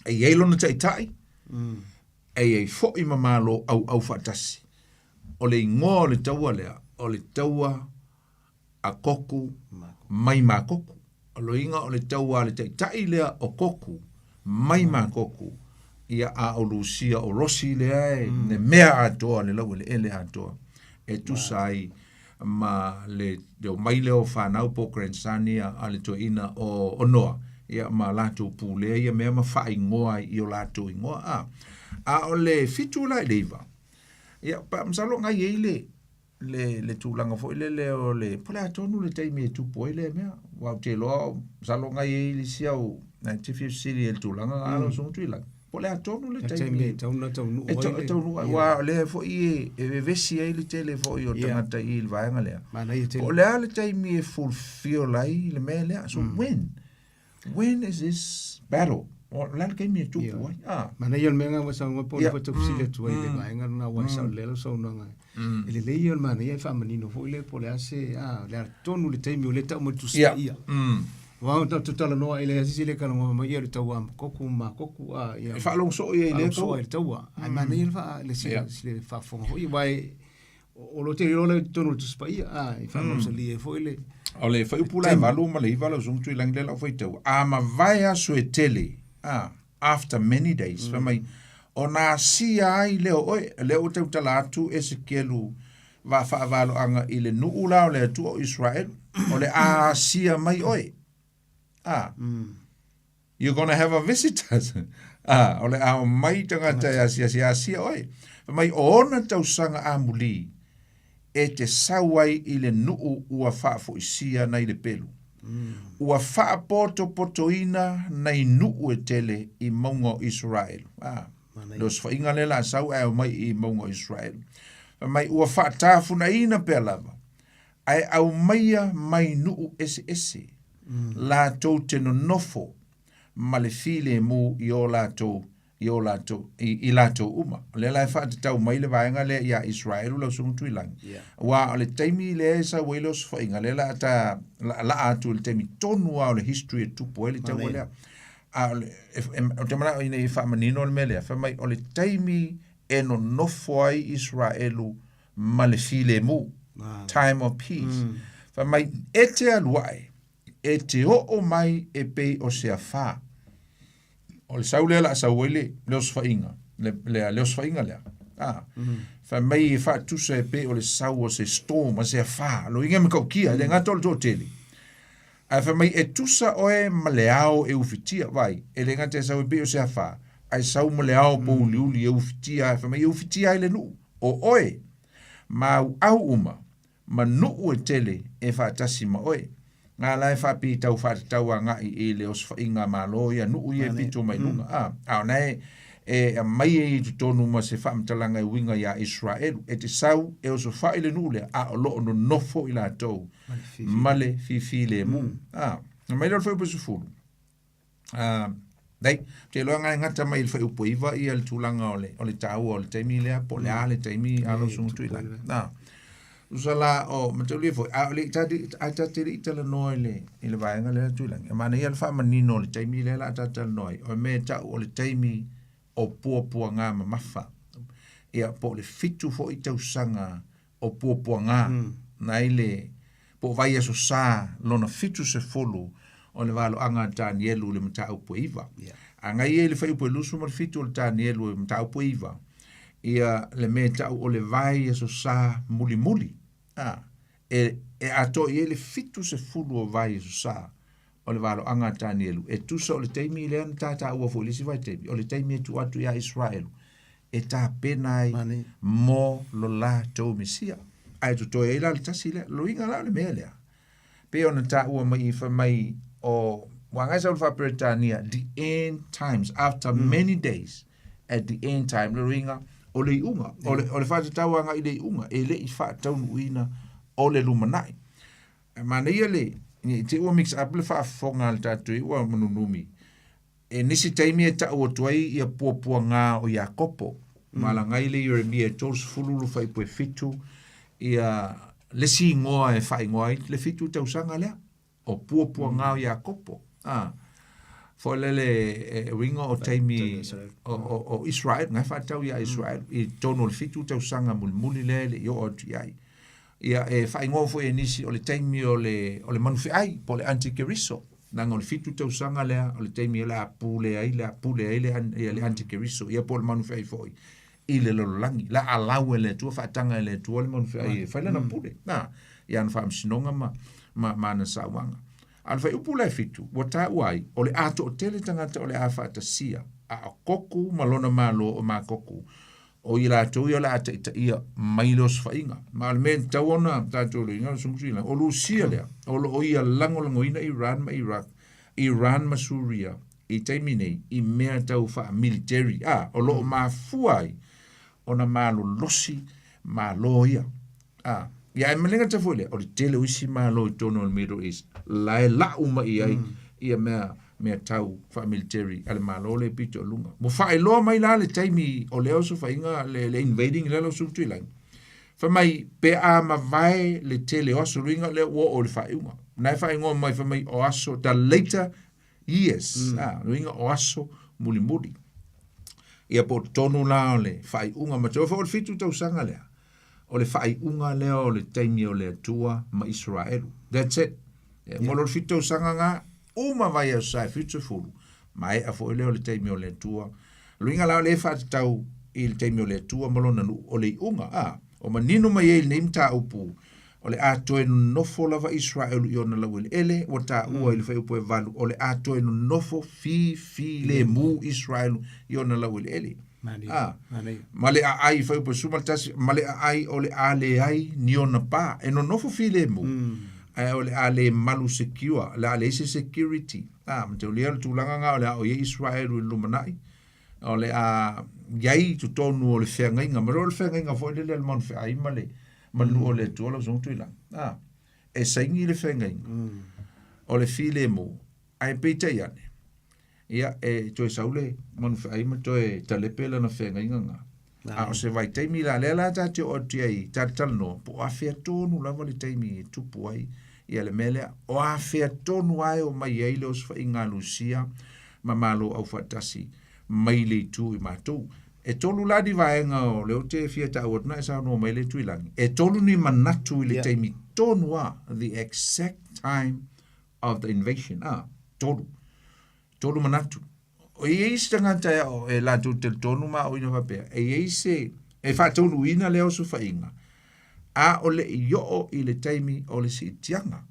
e i ai lona taitai, e i ai foi ma Malo auau faatasi. O le igoa o le taua lea, o le taua a Koku mai Makoku. O loiga o le taua a le taitai lea o Koku mai Makoku, ia a o Lusia o Rosi lea e le mea atoa le laueleele atoa e tusa ai ma le omai lea o fanau po o grandson ia a le toeaina o Noa ia ma latou pulea ia mea ma faaigoa ai i o latou igoa. A, a o le 7 la i le 9, ia pa masalo na i ai le le, le tulaga foi lele o le, po o le a tonu le taimi e tupu ai lea mea. Aua ou te iloa, masalo na i ai le isi au, na te fia fesili i le tulaga na alo susuga Tuilagi. Po o le a tonu le taimi e tatau ona taunuu ai. E taunuu ai. Aua o lea foi e, e vevesi ai le tele foi o tagata i le vaega lea. Manaia tele. Po o le a le taimi e fulfill ai le mea lea. So when? When is this battle? O le a le taimi e tupu ai? Ah. Manaia o le mea lena ua saunoa po o le foi tau fesili atu ai i le vaega lena aua e sao lelei lau saunoaga. E lelei ia o le manaia e faamanino foi lea po o le a se, a, le a tonu le taimi o lea e tau mai le Tusi Paia. Aua o tatou talanoa i le se isi le talanoa mai ia le taua koku ma koku a ia. E faalogo soo ia i lea taua. Ai le taua. Ae manaia le faa le sila faafofoga foi aua e O lo te iloa lea i totonu o le Tusi Paia, a, i faamausali ai foi le... O le fuaiupu la e 8 ma le 9 lau Susuga Tuilagi lea la ou faitaua, a mavae aso e tele, a, after many days, fai mai, ona asia ai lea o oe, lea ua tautala atu Esekielu va faavaloaga i le nuu la o le Atua o Israelu, o le a asia mai oe. A, You're gonna have a visitors. Ah, o le a omai tagata e asiasi asia oe. Fai mai o ona tausaga amuli e te sau ai i le nuu ua faafoisia nai le pelu. Ua faapotopotoina nai nuu e tele i mauga o Isaraelu. Ah, le osofaiga lea la a sau ae omai i mauga o Isaraelu. Fai mai ua faatafunaina pea lava ae aumaia mai nuu eseese latou te nonofo ma le filemu i o latou i o latou i, i latou uma. O lea la e faatatau mai le vaega lea iā Israelu lau Susuga Tuilagi. Yeah. Aua o le taimi lea e sau ai le osofaiga, lea la a ta laalaa atu i le taimi tonu lava o le history e tupu ai le taua lea. A o le, e, e, ou te manao ina ia faamanino le mea lea, fai mai o le taimi e nonofo ai Israelu ma le filemu, time of peace. Fai mai, e te alu ae, e te oo mai e pei o se afā. O le sau lea o le a sau ai le, le osofaiga, le, le, le osofaiga lea. Ah. Fai mai e faatusa e pei o le sau o se storm, o se afā. Lo inga me kaukia, e le gata o le toatele. Ae fai mai e tusa oe ma le ao e ufitia, vai, e le gata e sau e pei o se afā, ae sau ma le ao pōuliuli e ufitia, fai mai e ufitia ai le nuu. O oe, ma au au uma, ma nuu e tele e faatasi ma oe. Ngā la e faapitau faatatau agai i le osofaiga Malo ia nuu ia e pito mai luga. A, a ona e, e aumai ai i totonu ma se faamatalaga e uiga iā Israelu, e te sau e osofai le nuu lea, a o lo o nonofo i latou ma le fifilemu. A, na mai lea o le fuaiupu e 10. A, nei, ou te iloa na e gata mai i le fuaiupu e 9 ia le tulaga o le, o le taua o le taimi lea, po o le a le taimi a lau Susuga Tuilagi. A, tusa la o mataulia foi, a o le i ta, ae ta te le i talanoa i le, i le vaega lea Tuilagi. E manaia le faamanino o le taimi lea la a ta talanoa ai, o le mea e tau o le taimi o puapuaga mamafa. Ia, po o le 7 foi tausaga o puapuaga nai le po o vaiaso sa lona 70 o le valoaga a Tanielu i le mataupu e 9. A ngai ai le fuaiupu e 27 o le Tanielu i le mataupu e 9, ia le mea e tau o le vaiaso sa mulimuli, a, e, e atoa i ai le 70 o vaiaso sa o le valoaga a Tanielu, e tusa o le taimi lea na tataua foi i le isi vaitaimi, o le taimi e tuu atu iā Israelu e tapena ai Mani. mo lo latou Mesia. Ae totoe ai la le tasi lea. Loiga la o le mea lea. Pei ona taua mai i fai mai o ua agai sau le faa-Peretania, the end times, after many days, at the end time, le loiga o le iuga, o le, o le faatatau agai i le iuga, e le i faataunuuina o le lumanai. Ae manaia le, ne i te i ua mix up le faafofoga a le tatou iu a manunumi. E nisi taimi e tau atu ai ia puapuaga o Iakopo, ma alaga ai le Ieremia e 30 le fuaiupu e 7, ia le isi igoa e faaigoa ai le 7 tausaga lea, o puapuaga o Iakopo. A, foi lele e uiga o taimi o, o, o Israel, na e faatatau ia Israel, i totonu o le 7 tausaga mulimuli lea e le i oo atu i ai. Ia, e faaigoa foi e nisi o le taimi o le, o le manufeai, po o le antikeriso. Leaga o le 7 tausaga lea, o le taimi o le a pule ai, le a pule ai le, ia, le antikeriso, ia po o le manufeai foi i le lalolagi. La a lau e le Atua, faataga e le Atua le manufeai e fai lana pule. Na, i ana faamasinoga ma, ma, ma ana sauaga. A o le fuaiupu la e 7, ua taua ai, o le a toatele tagata o le a faatasia, a o Koku ma lona malo o Makoku, O i latou ia o le a taitaia mai le osofaiga. Ma o le mea e tatau ona tatou iloiina o le Susuga o Lusia lea, o lo o ia lagolagoina Iran ma Iraq, Iran ma Suria i taimi nei i mea tau faa-military, a, o lo o mafua ai ona malolosi Malo ia. A, ia ae ma le gata foi lea, o le tele o isi Malo i totonu o le Middle East, la e lau mai i ai ia mea, mea tau faa-military a le Malo lea e pito i luga. Ua faailoa mai la le taimi o lea osofaiga, le, le invading lea lau Susuga Tuilagi. Fai mai, pe a mavae le tele o aso luiga lea ua oo i le faaiuga. Na e faaigoa mai, fai mai, o aso, the later years, a, luiga o aso mulimuli. Ia po o totonu la o le faaiuga ma te foi o le 7 tausaga lea. O le faaiuga lea o le taimi o le Atua ma Isaraelu. That's it. E uma loa le 7 tausaga na, uma vaiaso sa e 70, maea foi lea o le taimi o le Atua. O le uiga la o lea e faatatau i le taimi o le Atua ma lona nuu, o le iuga, a, o manino mai ai i lenei mataupu, o le a toe nonofo lava Isaraelu i ona laueleele, ua taua i le fuaiupu e 8, o le a toe nonofo fifilemu Isaraelu i ona laueleele. Manaia, A, manaia. ma le aai fuaiupu e 11, ma le aai o le a leai ni ona pa. E nonofo filemu, ae o le a le malu secure, o le a leai se security. A, ma taulia le tulaga na o le a o i ai Israelu i le lumanai, o le a i ai i totonu o le feagaiga, ma o le feagaiga foi lele a le Mount Feai ma le ma le nuu o le Atua lau Susuga Tuilagi. A, e saini le feagaiga o le filemu, ae peitai ane, ia, e toe sau le manufeai ma toe talepe lana feagaiga na. A o se vaitaimi la, lea la ta te oo atu i ai, ta te talanoa, po o afea tonu lava le taimi e tupu ai ia le mea lea. O afea tonu lava e omai ai le osofaiga a Lusia ma Malo Aufaatasi mai le itu i matou. E tolu la ni vaega o lea ou te fia taua atu na e saunoa mai le Tuilagi. E tolu ni manatu i le taimi tonu lava, the exact time of the invasion, a, tolu. Tolu manatu. O i ai se tagata e, e latou talitonu ma aoina faapea, e i ai se, e faataunuuina lea osofaiga, a o le i oo i le taimi o le siitiaga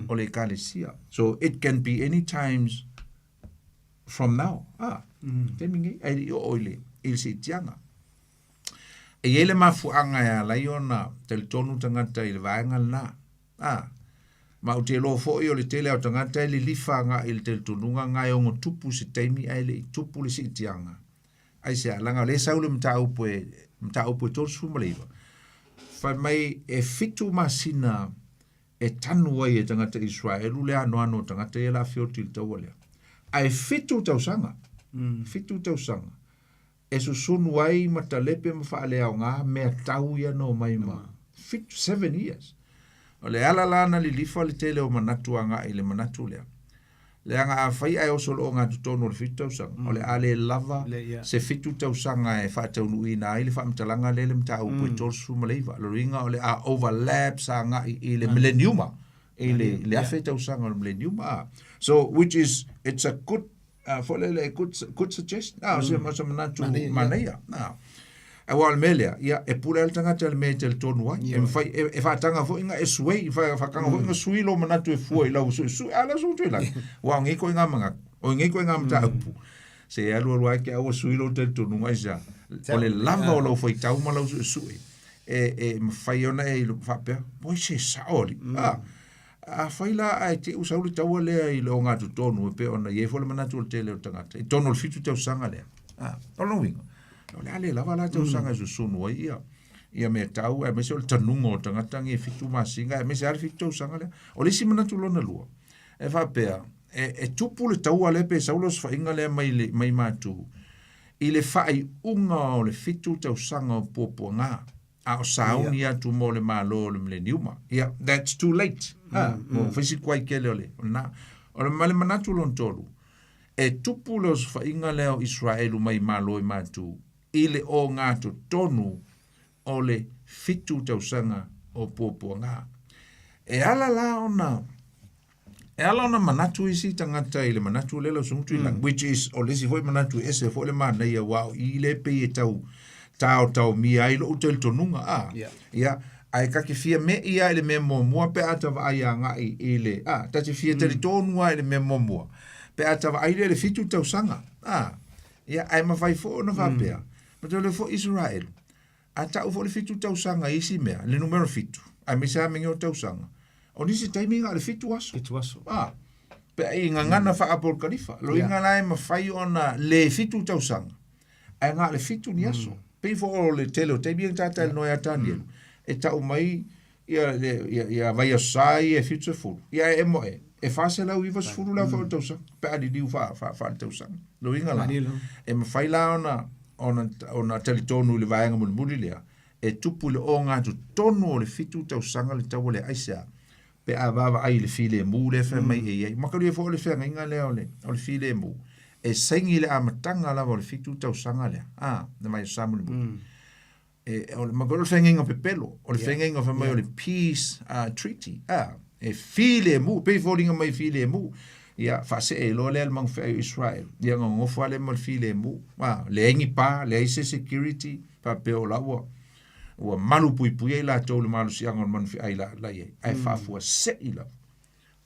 o le ekalesia. So it can be any times from now. Ah, taimi nei, ae le i oo i le, i le siitiaga. E i ai le mafuaaga e ala ai ona talitonu tagata i le vaega lena. A, ma ou te iloa foi o le tele lava o tagata e lilifa agai i le talitonuga na e ono tupu se taimi ae le i tupu le siitiaga. Aisea? Leaga o lea e sau le mataupu e, mataupu e 39, fai mai e fitu masina e tanu ai e tagata Israelu le anoano o tagata ia o le a feoti i le taua lea. Ae fitu tausaga, fitu tausaga e susunu ai ma talepe ma faaleaoga mea tau ia na omai ma 7 years. O le ala la na lilifa le tele o manatu agai i le manatu lea. Leaga afai ae oso le ogatotonu o le 7 tausaga, o le a le lava se 7 tausaga e faataunuuina ai le faamatalaga lea i le mataupu e 39. O lona uiga o le a overlaps agai i le millenniuma, i le afe tausaga o le millenniuma. So which is, it's a good A foi lele, good, good suggestion. Ah, o se, o se manatu manaia. Ah. Aua o le mea lea, ia, e pule lava le tagata i le mea e talitonu ai. E mafai, e, e faataga foi nga e suei, e faataga foi nga sui lou manatu e fua i lau suesue. A lea sui lagi. Aua o nei ituaiga manatu, o nei ituaiga mataupu. Se e alualu ai ke aua sui lou talitonuga aisea. O le lava o lau faitau ma lau suesue. E, e mafai ona e faapea, oi se sao alii. Ah. Afai la ae te i ua sau le taua lea i le ogatotonu e pei ona i ai foi le manatu o le tele o tagata i totonu o le 7 tausaga lea, a, o lona uiga, o le a le lava la tausaga e susunu ai ia ia mea tau aemaise o le tanuga o tagata nei e 7 masina aemaise lava le 7 tausaga lea. O le isi manatu lona lua, e faapea, e, e tupu le taua lea pe sau le osofaiga lea mai, le, mai matu i le faaiuga o le 7 tausaga o puapuaga. a o sauni atu mo le Malo o le Mileniuma. Ia, that's too late. Ah, ua fai si tuai tele o le, o lena. O le, ma le manatu lona tolu, e tupu le osofaiga lea o Israelu mai Malo i matu i le ogatotonu o le 7 tausaga o puapuaga. E ala la ona E ala ona manatu isi tagata i le manatu lea lau Susuga Tuilagi, which is o le isi foi manatu e ese foi le manaia aua o i lea e pei e tau taotaomia ai lou talitonuga a. Yeah. Ia, ae ta te fia me'i lava i le mea muamua pe a ta vaai agai i le, a, ta te fia talitonu lava i le mea muamua pe a ta vaai lea i le 7 tausaga, a. Ia, ae mafai foi ona faapea, ma te le foi Isaraelu, A tau foi le 7 tausaga i isi mea, le numera 7, aemaise lava mea nei o tausaga, o nisi taimi na o le 7 aso. 7 aso. A, pe i gagana faa-apokalifa. Loiga la e mafai ona le 7 tausaga, ae na o le 7 ni aso. Pei foi o le tele o taimi ia na talanoa ia Tanielu, e tau mai ia, ia, ia vaiaso sa ia e 70, ia e emo e, e 490 le aofai o le tausaga, pe a liliu faaletausaga. Loiga la, e mafai la ona, ona, ona talitonu i le vaega mulimuli lea, e tupu i le ogatotonu o le 7 tausaga le taua lea. Aisea? Pe a vaavaai i le filemu lea e fai mai e i ai. Makalia foi o le feagaiga lea o le, o le filemu, e saini i le amataga lava o le 7 tausaga lea, a, le vaiaso sa mulimuli. E, o le o le feagaiga pepelo, o le feagaiga fai mai o le peace treaty, a, e filemu, pei foliga mai filemu. Ia, faasee loa lea le magafeai o Israel. Ia, gogofo lava lea ma le filemu. A, leai ni pa, leai se security, faapea o la ua, ua malu puipuia i latou i le malosiaga o le manufeai la, la i ai. Ae faafuasei lava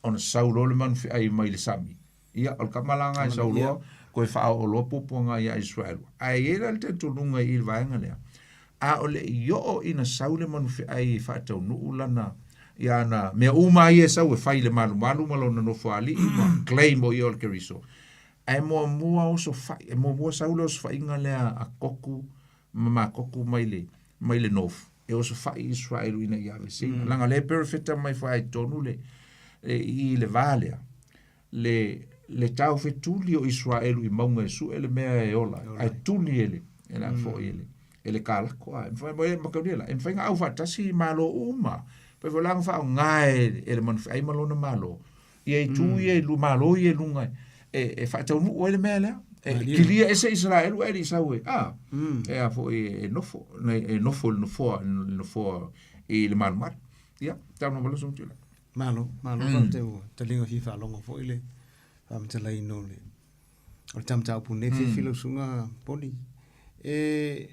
ona sau loa le manufeai mai le sami. Ia, o le kama la lena e sau loa, toe faaoo loa puapuaga ia Israel. Ae i ai la le talitonuga i le vaega lea, a o le i oo ina sau le manufeai e faataunuu lana, ia ana mea uma ia e sau e fai i le malumalu ma lona nofoalii ma claim o ia o le Keriso, ae muamua osofai, e muamua sau le osofaiga lea a Koku ma Makoku mai le, mai le north, e osofai Israel ina ia aveseina. Leaga o lea e perofeta mai foi i totonu le, e, i le va lea, le, le taofetuli o Israelu i mauga e sue le mea e ola ai, ae tuli e le, e le foi e le, e le kalako. A, e mafai, e makauli la, e mafai ona aufaatasi Malo uma. Pei foi la ona faaaoga e, e le manufeai ma lona Malo, ia itu ia i Malo ia i luga e, e faataunuu ai le mea lea. E kilia ese Israelu ae le i sau e, a, e a foi e nofo, e nofo i le nofoa, le nofoa i le malumalu. Ia, tau no malo sou tula. Malo, malo mm. faafetai ua taliga fia faalogo foi le faamatalaina o le o le ta mataupu nei fiafia lau susuga Poni. E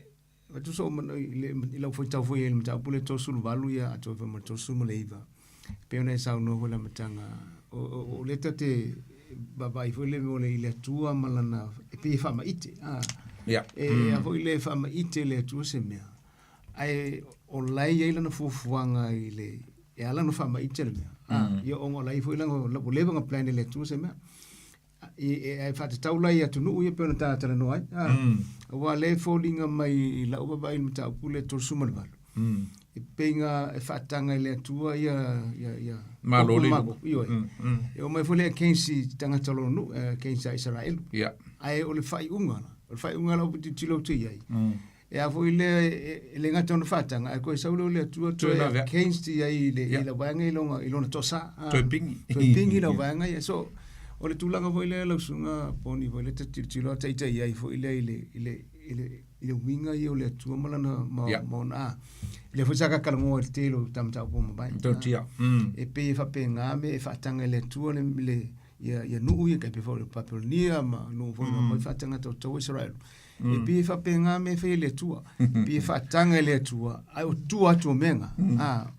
avatu sou manao i le i lau faitau foi i le mataupu le 38 ia atoa foi ma le 39. Pei ona e saunoa foi i le amataga o, o, o lea ta te vaavaai foi le mea o le i le Atua ma lana e pei e faamaite. Ah. Yeah. E, mm. a foi le faamaite le Atua se mea. Ae o la e i ai lana fuafuaga i le e ala ona faamaite le mea. Ah, ia ona o la e i ai foi lana ua leva ona plan e le Atua se mea. I, e, ae faatatau la i atunuu ia pei ona ta talanoa ai. Ah, aua o lea e foliga mai i lau vaavaai i le mataupu lea 38. E pei na e faataga e le Atua ia ia ia Malo le Mago, ioe. E omai foi le against i tagata o lona nuu, against a Isaraelu. Yeah. Ae o le faaiuga la, o le faaiuga la ou te tilotilo atu i ai. E a foi lea, e le gata ona faataga, ae koe sau lea o le Atua toe against i ai i le, i la vaega i lona, i lona toasa. Toe pingi. Toe pingi la vaega ia. So, o le tulaga foi lea lau susuga Poni foi lea ta tilotilo a taitai ai foi lea i le, i le, i le, i le uiga ia o le Atua ma lana, ma, ma ona, a. Lea foi sa ka talanoa i le tele o ta mataupu ua mavae. Tautia. E pei e faapena mea e faataga e le Atua le, le, ia, ia nuu ia, tai pei foi o le Papelonia ma nuu foi na omai faataga tautau Israel. E pei e faapena mea e fai e le Atua. E pei e faataga e le Atua, ae o tua atu o mea na. A,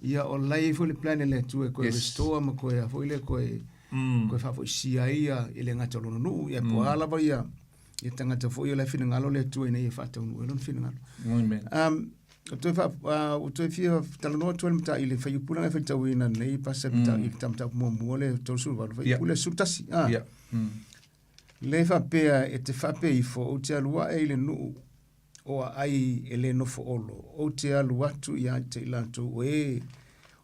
ia o la e i ai foi le plan e le Atua e koe restore ma koe a foi lea koe, koe faafoisia ai ia, e le gata o lona nuu, ia po o a lava ia, ia tagata foi o la e finagalo le Atua ina ia faataunuu ai lona finagalo. Amen. Ua toe faa, ua toe fia talanoa atu ai le mata i le fuaiupu lea e faitauina nei pasa mm. i le mataupu muamua le 38 fuaiupu le 11. Ah. Yeah. Le faapea e te faapea ifo ou te alu ae i le nuu o aai e le nofo olo ou te alu atu ia te i latou o e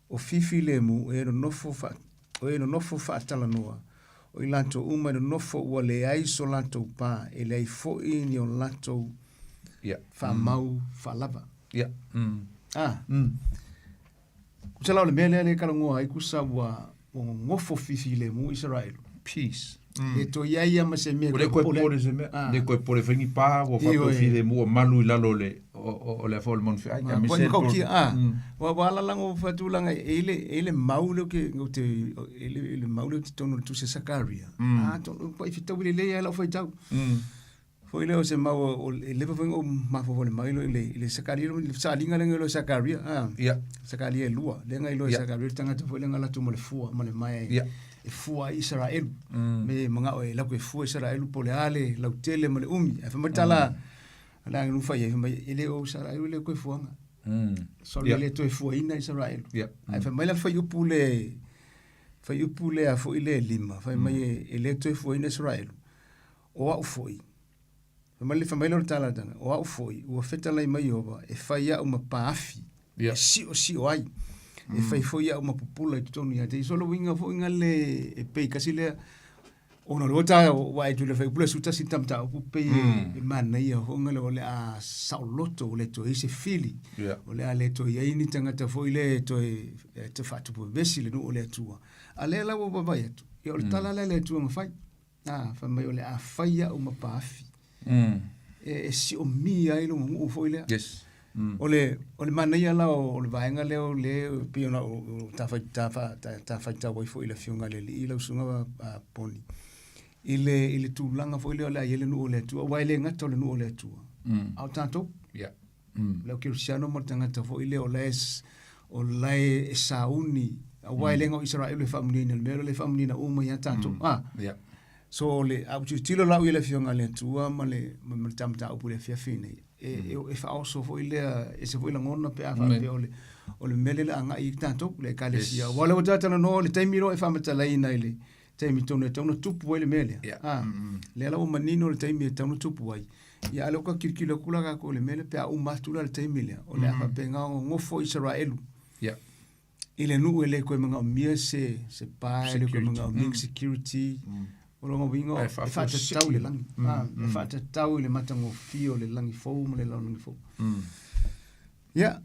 o fifi lemu e nonofo fa, o e nonofo faatalanoa o i latou uma e nonofo ua leai so latou pa e leai foi ni o latou yeah. faamau faalava. Yeah. Ah. Kusa la o le mea lea le talanoa ai kusa ua ua nonofo fifi lemu Israel. Peace. E toe i ai ia ma se mea Ua le koe popole se mea. Ah. Le koe popole fai ni pa, ua Ioe. faapea filemu ua malu i lalo o le, o, o, o le afa o le manufeai. Ah, Aemaise po le matautia, ah. Ua ua ala lago faatulaga e i le e i le mau lea ou te ou te e i le i le mau lea ou te tonu o le tusi a Sakaria. Ah, tonu pa i fetaui lelei ai lau faitau. Foi lea o se mau o e leva foi ona ou mafaufau i le mau i le i le Sakaria le saaliga lea na iloa e Sakaria a Ia. Sakaria e lua lea na iloa e Ia. Sakaria le tagata foi lea na alu atu ma le fua ma le mae Ia. e fua ai Isaraelu me manao e alu atu e fua Isaraelu po o le a le lautele ma le umi ae fai mai tala a le aganuu fai ai fai mai e le o Isaraelu e le toe fuaga sorry Ia. e le toe fuaina Isaraelu Ia. ae fai mai la le fuaiupu le fuaiupu lea foi le 5 fai mai e le toe fuaina Isaraelu O au foi, fai mai, fai mai lea o le tala tala, o au foi, ua fetalai mai Ieova e fai au ma paafi, Yeah. e siosio ai, e fai foi au ma pupula i totonu ia te ia. So le uiga foi na le, e pei kasi lea, ona o le ota ua e tule fai pula su tasi tam ta upu pei e manaia foi na le o le a saoloto o le toe i se fili, Yeah. o le a le toe i ai ni tagata foi le e toe e te faatupu vevesi le nuu o le Atua. A lea la ua vaavaai atu, ia o le tala lea a le Atua na fai. A, fai mai o le a fai au ma paafi. E, e siomia ai lona nuu foi lea. Yes. O le, o le manaia la o, o le vaega lea o le pei ona o ta faitau ai foi i le Afioga i le Alii lau Susuga Poni, i le, i le tulaga foi lea o le a i ai le nuu o le Atua, aua e le gata o le nuu o le Atua, a o tatou. Le au kerisiano ma le tagata foi lea o la e, o la e sauni, aua e le na o Isaraelu e faamanuiaina i le mea lea, o lea e faamanuiaina uma ia tatou. So o le, a ou tilotilo la au i le Afioga i le Atua ma le, ma le ta mataupu i le afiafi nei, e, e, e faaoso foi lea, ese foi lagona pe a faapea o le, o le mea lea le agai i tatou, le ekalesia. Aua o lea ua ta talanoa, o le taimi loa e faamatalaina i le taimi tonu e tatau ona tupu ai le mea lea. Lea la ua manino le taimi e tatau ona tupu ai. Ia, a o lea ua tau tilotilo atu la tatou i le mea lea pe a uma atu la le taimi lea, o le a faapena ona nofo Isaraelu i le nuu e le toe manaomia se, se pa, e le toe manaomia ni security. O lona uiga, e faatatau i le lagi. E faatatau i le matagofie o le lagi fou ma le lalolagi fou. Ia,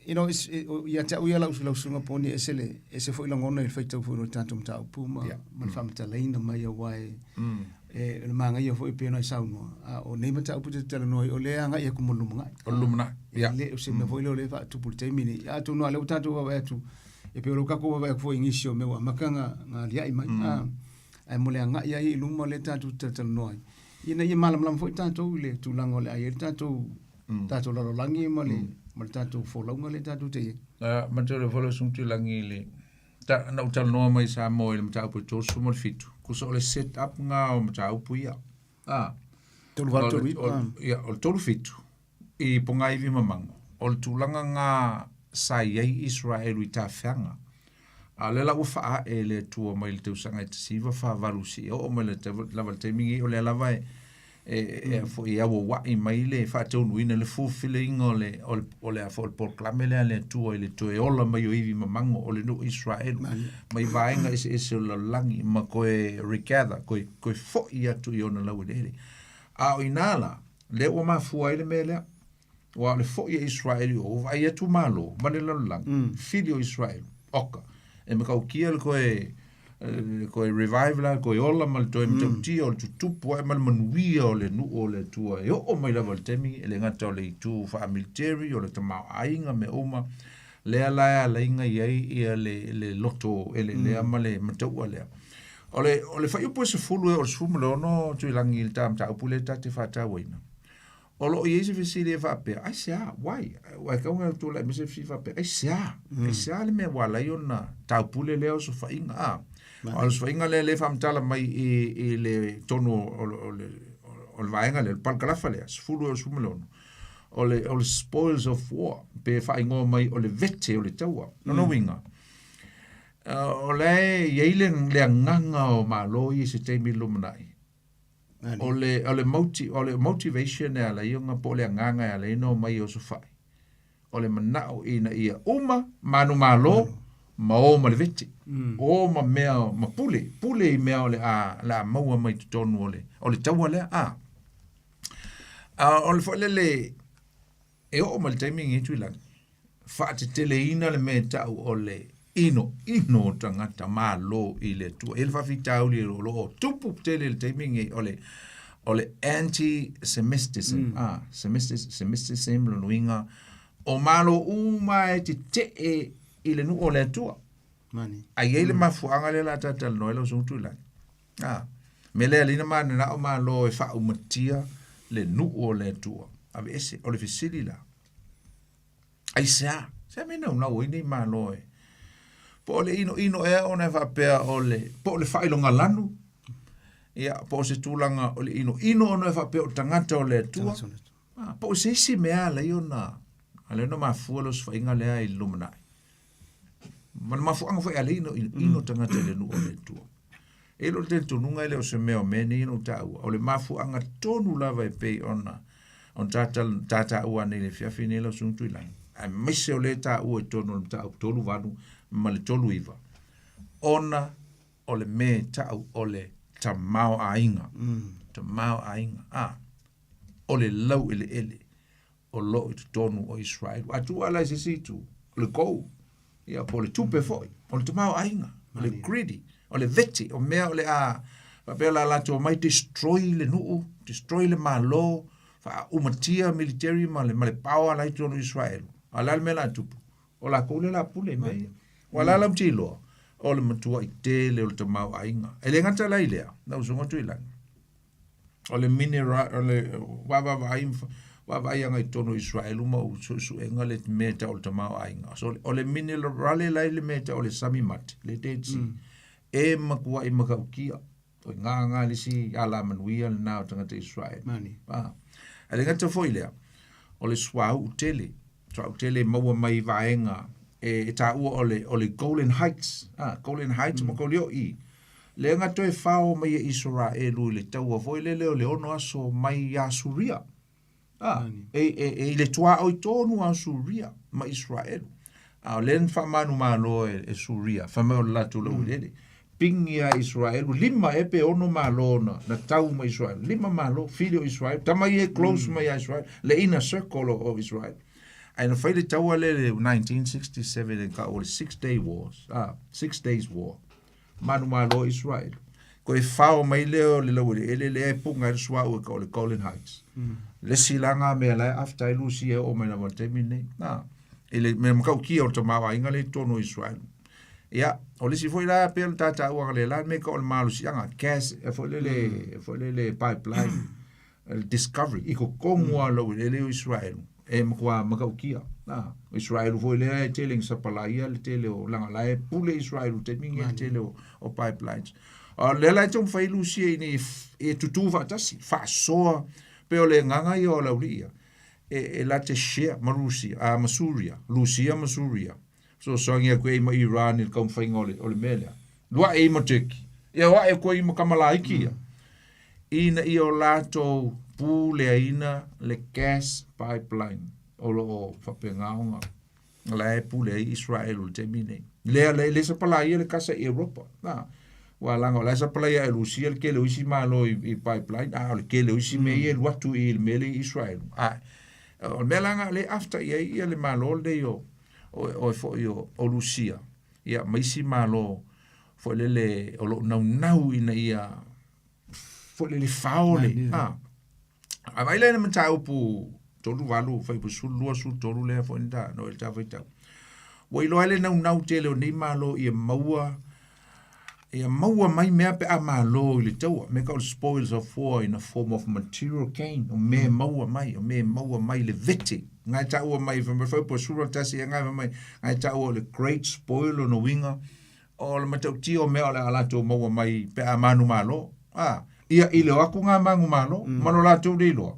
you know, it's, ia te au ia lau, lau susuga Poni, ese, le, ese foi lagona i le faitau foi o le tatou mataupu ma, ma le faamatalaina mai aua e, e, o le manaia foi pei ona e saunoa, a o nei mataupu e te talanoa ai, o lea e agai atu mo le lumanai. O le lumanai, ia. E le o se mea foi lea o lea e faatupu i le taimi lenei. Atonu lava o lea ua tatou vaavaai atu, e pei o lea ua tatou vaavaai atu foi i nisi o mea ua amata ona aliae mai. Ae mo le agai ai i luma lea tatou te talatalanoa ai, ina ia malamalama foi tatou i le tulaga o le a i ai le tatou, tatou lalolagi ma le, ma le tatou folauga lea tatou te i ai. Matou le folau sung tuilagi i le ta, na ou talanoa mai Samoa i le mataupu e 37, kusa o le set up nga o mataupu ia. 38, 39. Ia, o le 37, i Pogaivi ma Mango, o le tulaga nga sa i ai Israelu i tafeaga. A o lea la ua faaee e le Atua mai le tausaga e 1948 seia oo mai lava i le taimi lenei, o lea lava e e foi e auauai mai le faataunuuina, le fulfilling o le o le o le foi o le polokalame lea a le Atua i le toe ola mai o ivi mamango o le nuu Israelu mai vaega eseese o le lalolagi ma toe regather, toe toe foi atu i ona laueleele. A o i ina la, lea ua mafua ai le mea lea, Aua o le foi a Israeli o vaai atu Malo ma le lalolagi, fili o Israeli, oka, e matautia le toe le toe revive la, le toe ola ma le toe matautia o le tutupu ae ma le manuia o le nuu o le Atua e oo mai lava i le taimi, e le gata o le itu faa-military, o le tamaoaiga, mea uma, lea la e ala ai ona i ai ia le, le loto eleelea ma le mataua lea. O le, o le fuaiupu e 10 e oo i le 16 Tuilagi i le ta mataupu lea ta te faatauaina, O lo o i ai se fesili e faapea, aisea, why? Aua e tatau ona tulai mai se fesili faapea, aisea? Aisea le mea ua ala ai ona taupule lea osofaiga, a? O le osofaiga lea lea e faamatala mai i, i le tonu o, o, le, o le vaega lea, le palakalafa lea, 10 e 16, o le, o le spoils of war, pe faaigoa mai o le vete o le taua. Lona uiga, o la e i ai le, le agaga o Malo ia i se taimi i le lumanai, O le, o le, moti, o le motivation e ala ai ona po o le agaga e ala ai ona omai e osofai, o le manao ina ia uma manumalo ma o ma le vete, o ma mea, ma pule, pule i mea o le a, le a maua mai totonu o le, o le taua lea, a. A o le foi lele, E oo mai le taimi lenei Tuilagi, faateteleina le mea e tau o le inoino o tagata malo i le Atua. E i ai le faafitauli o lo o tupu tele i le taimi lenei o le o le anti-Semitism, mm. ah, Semitism lona uiga o malo uma e tetee i le nuu o le Atua. Mani. A i ai le mafuaaga lea o le a talatalanoa ai lau Susuga Tuilagi. A, mea lea alii na mananao Malo e faaumatia le nuu o le Atua. Aveese, o le fesili la, aisea? Se mea e naunau ai nei Malo e? Po o le inoino ea ona e faapea o le, po o le faailoga lanu? Ia, po o se tulaga o le inoino ona e faapea o tagata o le Atua? A, po o se isi mea alai ona, alai ona mafua le osofaiga lea i le lumanai. Ma le mafuaaga foi alai ina ino tagata i le nuu o le Atua. E i ai lou talitonuga e le o se mea o mea nei na ou taua, o le mafuaaga tonu lava e pei ona ona ta taua nei i le afiafi nei lau Susuga Tuilagi, aemaise o lea e taua i totonu o le mataupu 38 ma le 39, ona o le mea e tau o le tamaoaiga. Tamaoaiga. A, o le laueleele o lo o i totonu o Israelu. A tuu ala i se isi itu, o le gold, ia, po o le tupe foi, o le tamaoaiga, o le greedy, o le vete, o mea o le a faapea la latou omai destroy le nuu, destroy le Malo, Faaumatia military ma le ma le power la i totonu o Israel. A o le a le mea la tupu? O lakou lea la pule i mea ia. Ua la lau tiloa, o le matuaʻi tele o le tamaoaiga. E le gata la i lea, lau usuga Tuilagi, o le mineral, o le vaavaavaai vaavaai agai i totonu o Israel ma ou suesuega le mea e tau o le tamaoaiga. So, o le minerale la i le mea e tau o le sami mate, le Dead Sea, e matuaʻi matautia. O i ngā ngā le isi alamanuia lena o tagata Israel. Mani. Ah. A le gata foi lea, o le suauu tele, suauu tele e maua mai i vaega e, e taua o le, o le Golan Heights, ah, Golan Heights mm. ma Kolio i. Le nga toe fao mai e Israelu i le taua foi lele o le ono aso mai ia Suria. A, e, e, e i le tuaoi tonu a Suria ma Israelu. A o lea na faamanumalo e, e Suria, fai mai o le latou laueleele. Pigi ia Israelu, lima e pe ono malo na, na tau ma Israelu. Lima malo, fili o Israelu. Tama ia e close mm. mai ia Israelu, le inner circle o, o Israelu. Ae na fai le taua lea le 1967 e ka o le Six Day Wars, ah, Six Days War. Manumalo Israel. Ko e fao mai lea o le laueleele lea e punga ai le suauu e ka o le Golan Heights. Mm. Le si la ngā mea la e after ai Lucia e o mai lava taimi nei. Nā, i le mea matautia o le tamaoaiga le i totonu o Israel. Ia, o le isi foi la pei ona tātaua le la me ka o le malosiaga gas e foi lele mm. e foi lele pipeline le discovery i totonu lava o le laueleele o Israel e matua matautia. A, o Israel foi lea e tele ina sapalaia le tele o leaga la e pule Israel i le taimi lenei i le tele o, o pipelines. A o lea la e taumafai Lusia ina ia e tutū faatasi, faasoa pei o le agaga ia o le aualii ia, e, e la te share ma Rusia, a, ma Suria, Lusia ma Suria. Fesoasoani atu ai ma Iran i le taumafaiga o le, o le mea lea. Luaʻi ai ma Turkey. Ia o aʻe atu ai ma kamalaiki ia. Ina ia o latou puleaina le gas pipeline o lo o faapena ona la e pule ai Israel i le taimi nei. Lea le, le sapalaia le kasa i Europa. Na, ua laga o la e sapalaia e Rusia le tele o isi malo i, i pipeline, a o le tele o isi mea ia e alu atu i le mea lea i Israel. A, o le mea la lena lea e after i ai ia le malo lenei o, o, o foi o, o Rusia, ia ma isi malo foi lele o lo o naunau ina ia foi lele fao le a a vai le mataupu 38 fuaiupu 12 13 lea foi na no le faitau ua iloa ai le naunau tele o nei malo ia maua ia maua mai mea pe a malo i le taua me ka o le spoils of war in a form of material gain o mea maua mai o mea maua mai le vete ngai taua mai fa mai po sura tasi e ngai mai ngai taua o le great spoil o no winga o le matautia o mea o le a latou maua mai pe a manumalo a ia i le o atu ngā manumalo mm. ma lo latou le iloa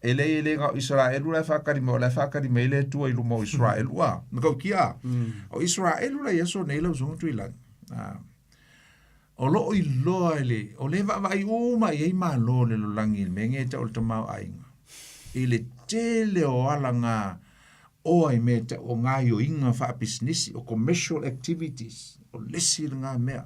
e le e le ga Israelu la e whakari mai o la e whakari mai le Atua i luma o Israelu a ma kau kia mm. o Israelu la i aso nei lau usoga Tuilagi a o loo iloa e le o le vaavaai uma i ai malo o le lalolagi i le mea e tau o le tamaoaiga i le tele o alaga oa i mea e tau o gaoioiga faapisinisi o commercial activities o le isi lena mea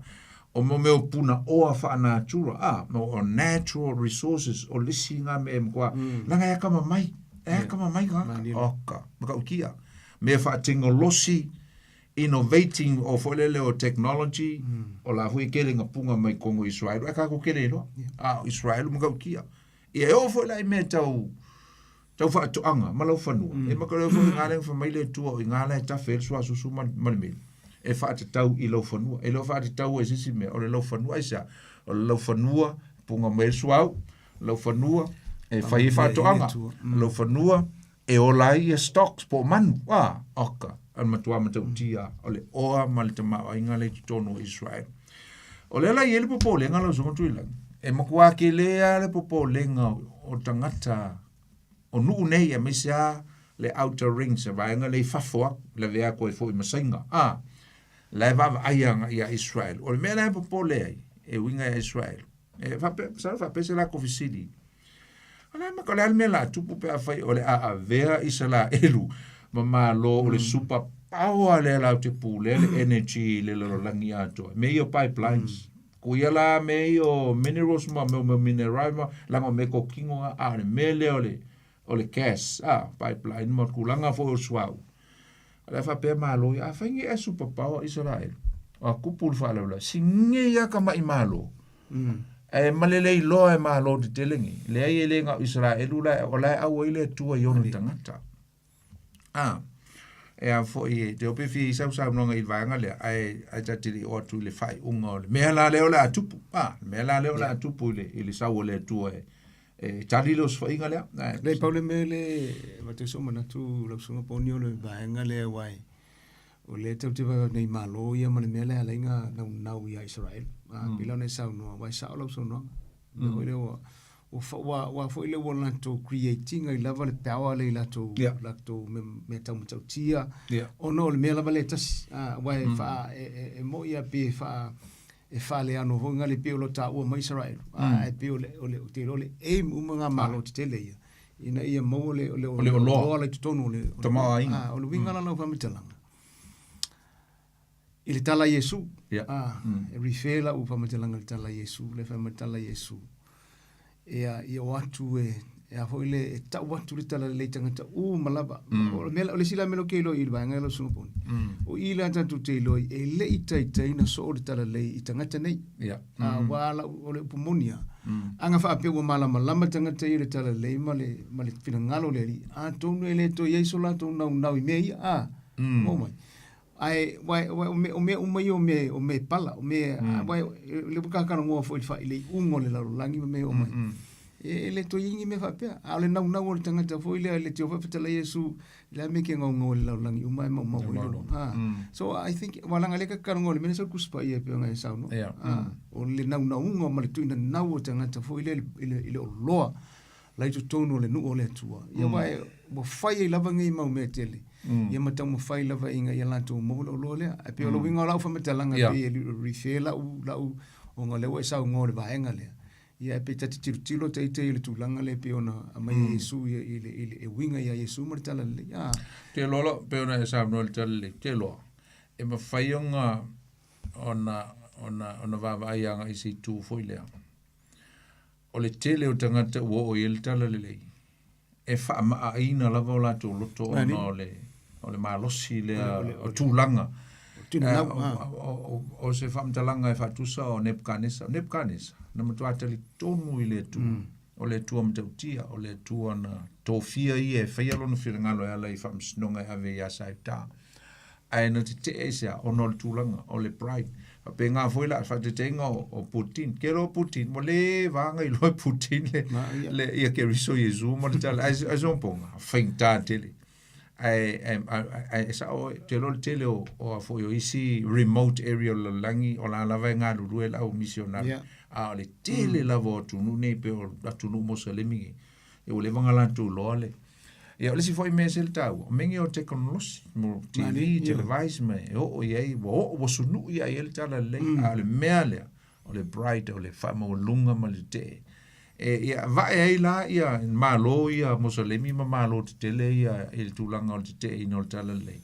o mo mea o punaoa faanatura a o natural resources o le isi lena mea e matua mm. leaga e akamamai e akamamai tagata oka matautia mea faatekonolosi innovating o foi lele o technology mm. o la foi kele nga punga mai kongo Israel e ka ko kele iloa yeah. a Israel matautia ia e oo foi la i mea tau tau faatoaga ma lau fanua mm. e makaleo foi ngā lenga mai le Atua o i ngā la e tafe le suasusu ma, ma le meli e faatatau i lau fanua e le o faatatau e sisi mea o le lau fanua aisea o le lau fanua punga mai le suau lau fanua e fai e faatoaga mm. lau fanua e ola ai ia stocks po o manu a oka a matua matautia o le oa ma le tamaoaiga le i totonu o Israel o lea la i ai le popolega lau usoga Tuilagi e matua kele lava le popolega o tagata o nuu nei aemaise lava le outer rings le vaega lea i fafo atu lavea atu ai foi ma Saina a la e vaavaai agai ia Israel o le mea la e popole ai e uiga ia Israel e faapea masalo faapea se latou fesili O le a o le a le mea la tupu pe afai o le a avea Isaraelu ma malo o le super power lea latou te pulea le energy i le lalolagi atoa. Mea ia o pipelines. Ko ia la mea ia o minerals ma mea o mineral ma leaga o mea kokino a a o le mea lea o le o le gas a pipeline ma tulaga foi o le suauu. O le a faapea malo ia afai nei e super power Isaraelu. O a kupu le faalavelave. Sigi ia ka mai malo. Ae ma le le iloa e Malo tetele nei, leai e le na o Isaraelu la o la e ʻau ai le Atua i ona tagata. A, e a foi e te ope fia i sau saunoaga i le vaega lea, ae, ae ta te le i oo atu i le faaiuga o le mea la lea o le a tupu. A, le mea la lea o le a tupu i le, i le sau o le Atua e, e tali le osofaiga lea. Ae, Leai, pau le mea le avatu ai sou manatu lau Susuga Poni o le vaega lea aua e O lea tatou te vaai nei Malo ia ma le mea lea e ala ai ona naunau ia Isaraelu. A pei la ona e saunoa, aua e sao lau saunoaga. O le mea foi lea ua ua ua foi lea ua latou create ina ai lava le power lea i latou latou mea tau matautia ona o le mea lava lea e tasi. Aua e faa e moni lava pei e faa e faaleano foi na le pei o lo o taua mai Isaraelu, ae pei o le o le ou te iloa o le aim uma na Malo tetele ia ina ia maua le le o le oloa la i totonu o le tamaoaiga. O le uiga la o lau faamatalaga i le tala a Iesu, e refer lau faamatalaga i le tala a Iesu, le fai mai le tala a Iesu, ia, ia o atu e, e a foi le, e tau atu le talalelei i tagata uma lava. O le mea, o le isi la mea lea ou te iloa i le vaega lea lau Susuga Poni, o i la tatou te iloa ai, e le i taitai ona soo le talalelei i tagata nei. Aua lau, o le upu moni lava, a na faapea ua malamalama tagata ia i le talalelei ma le, ma le finagalo o le Alii, atonu e le toe i ai so latou naunau i mea ia, a, maua mai. Ae, aua o mea uma ia o mea, o mea pala, o mea, aua o lea ua ta talanoa foi i le iuga o le lalolagi ma mea oo mai. E le toe i ai ni mea faapea. A o le naunau o le tagata foi lea, le tio foi fetalai Iesu, le a mea e te gaugau ai i le lalolagi uma ae maumau ai lou. So I think, aua leaga o lea ta te talanoa i le mea lea sa Tusi Paia e pei ona e saunoa. O le naunauga ma le tuuina nau o le tagata foi lea i le oloa la i totonu o le nuu o le Atua. Ia aua ua fai ai lava nei mau mea tele, ia ma taumafai lava ina ia latou maua le oloa lea. Ae pei o le uiga o lau faamatalaga pei e refer lau, lau, ona o lea ua e saunoa i le vaega lea, ia ae pei ta te tilotilo ita i le tulaga lea e pei ona aumai e Iesu ia i le, i le, e uiga ia Iesu ma le Talalelei. Ah. Te loa lau, pei ona e saunoa i le Talalelei, te loa, e mafai ona, ona, ona, ona vaavaai agai i se itu foi lea. O le tele o tagata ua oo i ai le talalelei, e faamaaina lava o latou loto ona o le, o le malosi lea o tulaga. O se faamatalaga e faatusa o Nebukanesa. O Nebukanesa, na matua talitonu i le Atua. O le Atua matautia, o le Atua na tofia ia e faia lona finagalo e ala i faamasinoga e ave ia Saita. Ae na tetee aisea? Ona o le tulaga, o le pride. Faapena foi la faateteiga o, o Putin. Ke loa Putin, ua le vaga iloa e Putin le, le ia Keriso Iesu ma le tala. Ae, ae sopoga, faigata tele. Ae, ae, ae, ae e sao oe, te loa le tele o, o a foi o isi remote area o le lalolagi, o la lava e galulue le au misionari. A o le tele lava o atunuu nei pei o atunuu Mosalemi nei, ia ua leva ona latou iloa le Ia o le isi foi mea e sili taua, o mea nei o tekonolosi, mo TV, televise ma e oo i ai, ua oo, ua sunui lava i ai le talalelei, a o le mea lea, o le pride, o le faamaualuga ma le tetee. E, ia vae ai la ia Malo ia Mosalemi ma Malo tetele ia i le tulaga o le teteeina o le talalelei,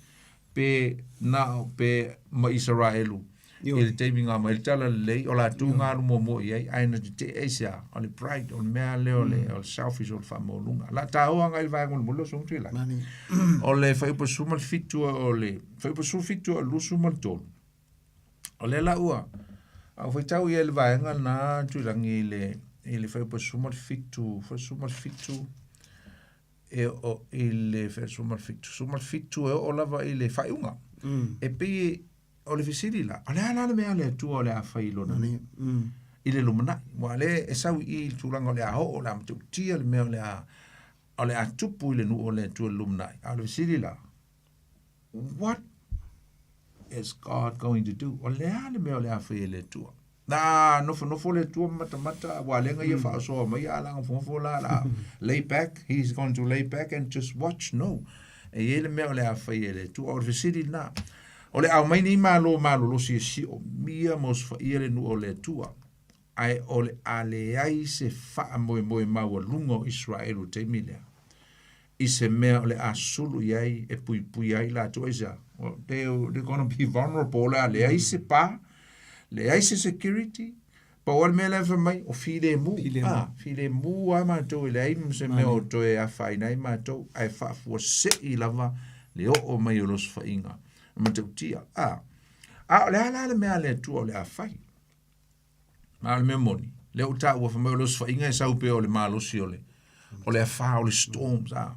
pe na o pe ma Isaraelu i le taimi na aumai ai le talalelei, o latou na alu muamua i ai, ae na tetee aisea? O le pride, o le mea lea o le, o le selfish, o le faamaualuga. La taua agai i le vaega mulimuli o Susuga Tuilagi. O le fuaiupu 17 o le fuaiupu 17 o le 23, o lea la ua, a ou faitau i ai i le vaega lena Tuilagi i le, i le fuaiupu 17, 17, e oo i le 17, 17 e oo lava i le faaiuga. E pei o le fesili la, o le a la le mea a le Atua o le a fai i lona nuu i le lumanai? Aua o lea e sau i i i le tulaga o le a oo, o le a matautia le mea o le a, o le a tupu i le nuu o le Atua i le lumanai. A o le fesili la, what is God going to do? O le a le mea o le a fai e le Atua? Na nofonofo le Atua ma matamata, ua le ia faasoa mai a la nofonofo la la lay back, he's going to lay back and just watch. No. E i ai le mea o le a fai e le Atua. O le fesili lena. O le aumai nei malo malolosi e siomia ma osofaia le nuu o le Atua, ae o le a leai se faamoemoe maualuga o Iseraelu i le taimi lea, i se mea o le a sulu i ai e puipuia ai latou. Aisea? They, they're gonna be vulnerable, o le a leai se pa, leai se security, pau lava le mea lea e fai mai, o filemu. Filemu. Ah, filemu lava matou e leai ma se mea o toe afaina ai matou, ae faafuasei lava le oo mai o le osofaiga matautia. Ah, a o le a la le mea a le Atua o le a fai? A o le mea moni, Lea ua taua fai mai o le osofaiga e sau pea o le malosi o le o le afa o le storms a.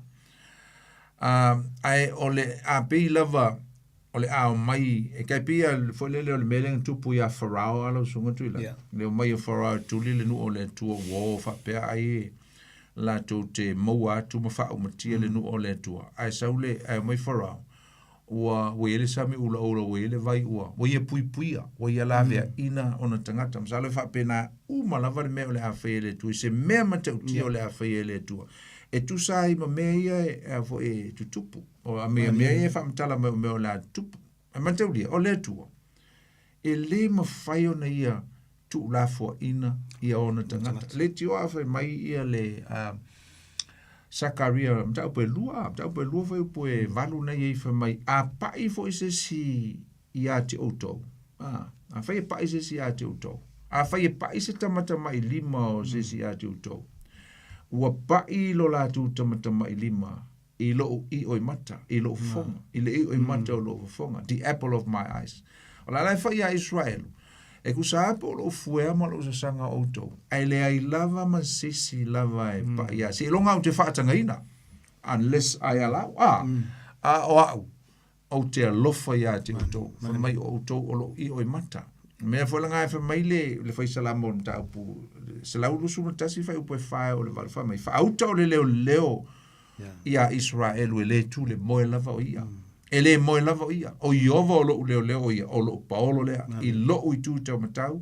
Ae o le a pei lava o le a omai e tai pei a foi lele o le mea lea na tupu iā Farao a lau susuga Tuilagi. Yeah. Le omai o Farao e tuli le nuu o le Atua ua o faapea ai e latou te maua atu ma faaumatia le nuu o le Atua. Ae sau le ae omai Farao ua ua i ai le sami ulaula ua i ai le vai ua ua ia puipuia ua ia laveaina ona tagata. Masalo e faapena uma lava le mea o le a faia e le Atua i se mea matautia o le a faia e le Atua e tusa ai ma mea ia e a foi e tutupu. O a mea mea ia e faamatala mai o mea o le a tutupu. Ae mataulia, o le Atua, e lē mafai ona ia tuulafoaina ia ona tagata. Leitioa a fai mai ia le Sakaria mataupu e lua, mataupu e lua fuaiupu e valu na i ai fai mai, a paʻi foi se isi iā te outou, afai e paʻi se isi iā te outou, afai e paʻi se tamatamailima o se isi iā te outou, ua paʻi lo latou tamatamailima i loʻu ʻiʻo i mata, i loʻu fofoga, i le ʻiʻo i mata o loʻu fofoga, the apple of my eyes. O le a la e fai iā Iseraelu, e tusa lava po o loʻu fuea ma loʻu sasaga o ʻoutou, ae leai lava ma se isi lava e paʻi iā, seiloga ou te faatagaina, unless I allow, a, a o aʻu, ou te alofa iā te ʻoutou, fai mai o ʻoutou o loʻu ʻiʻo i mata. Mea foi lagā e fai mai le, le faisalamo o le mataupu 121 fuaiupu e 4 e oo i le 8, fai mai, faauta o le leoleo iā Iseraelu e lē tu le moe lava o ia. E lē moe lava o ia. O Ieova o loʻu leoleo o ia, o loʻu paolo lea, i loʻu itu taumatau,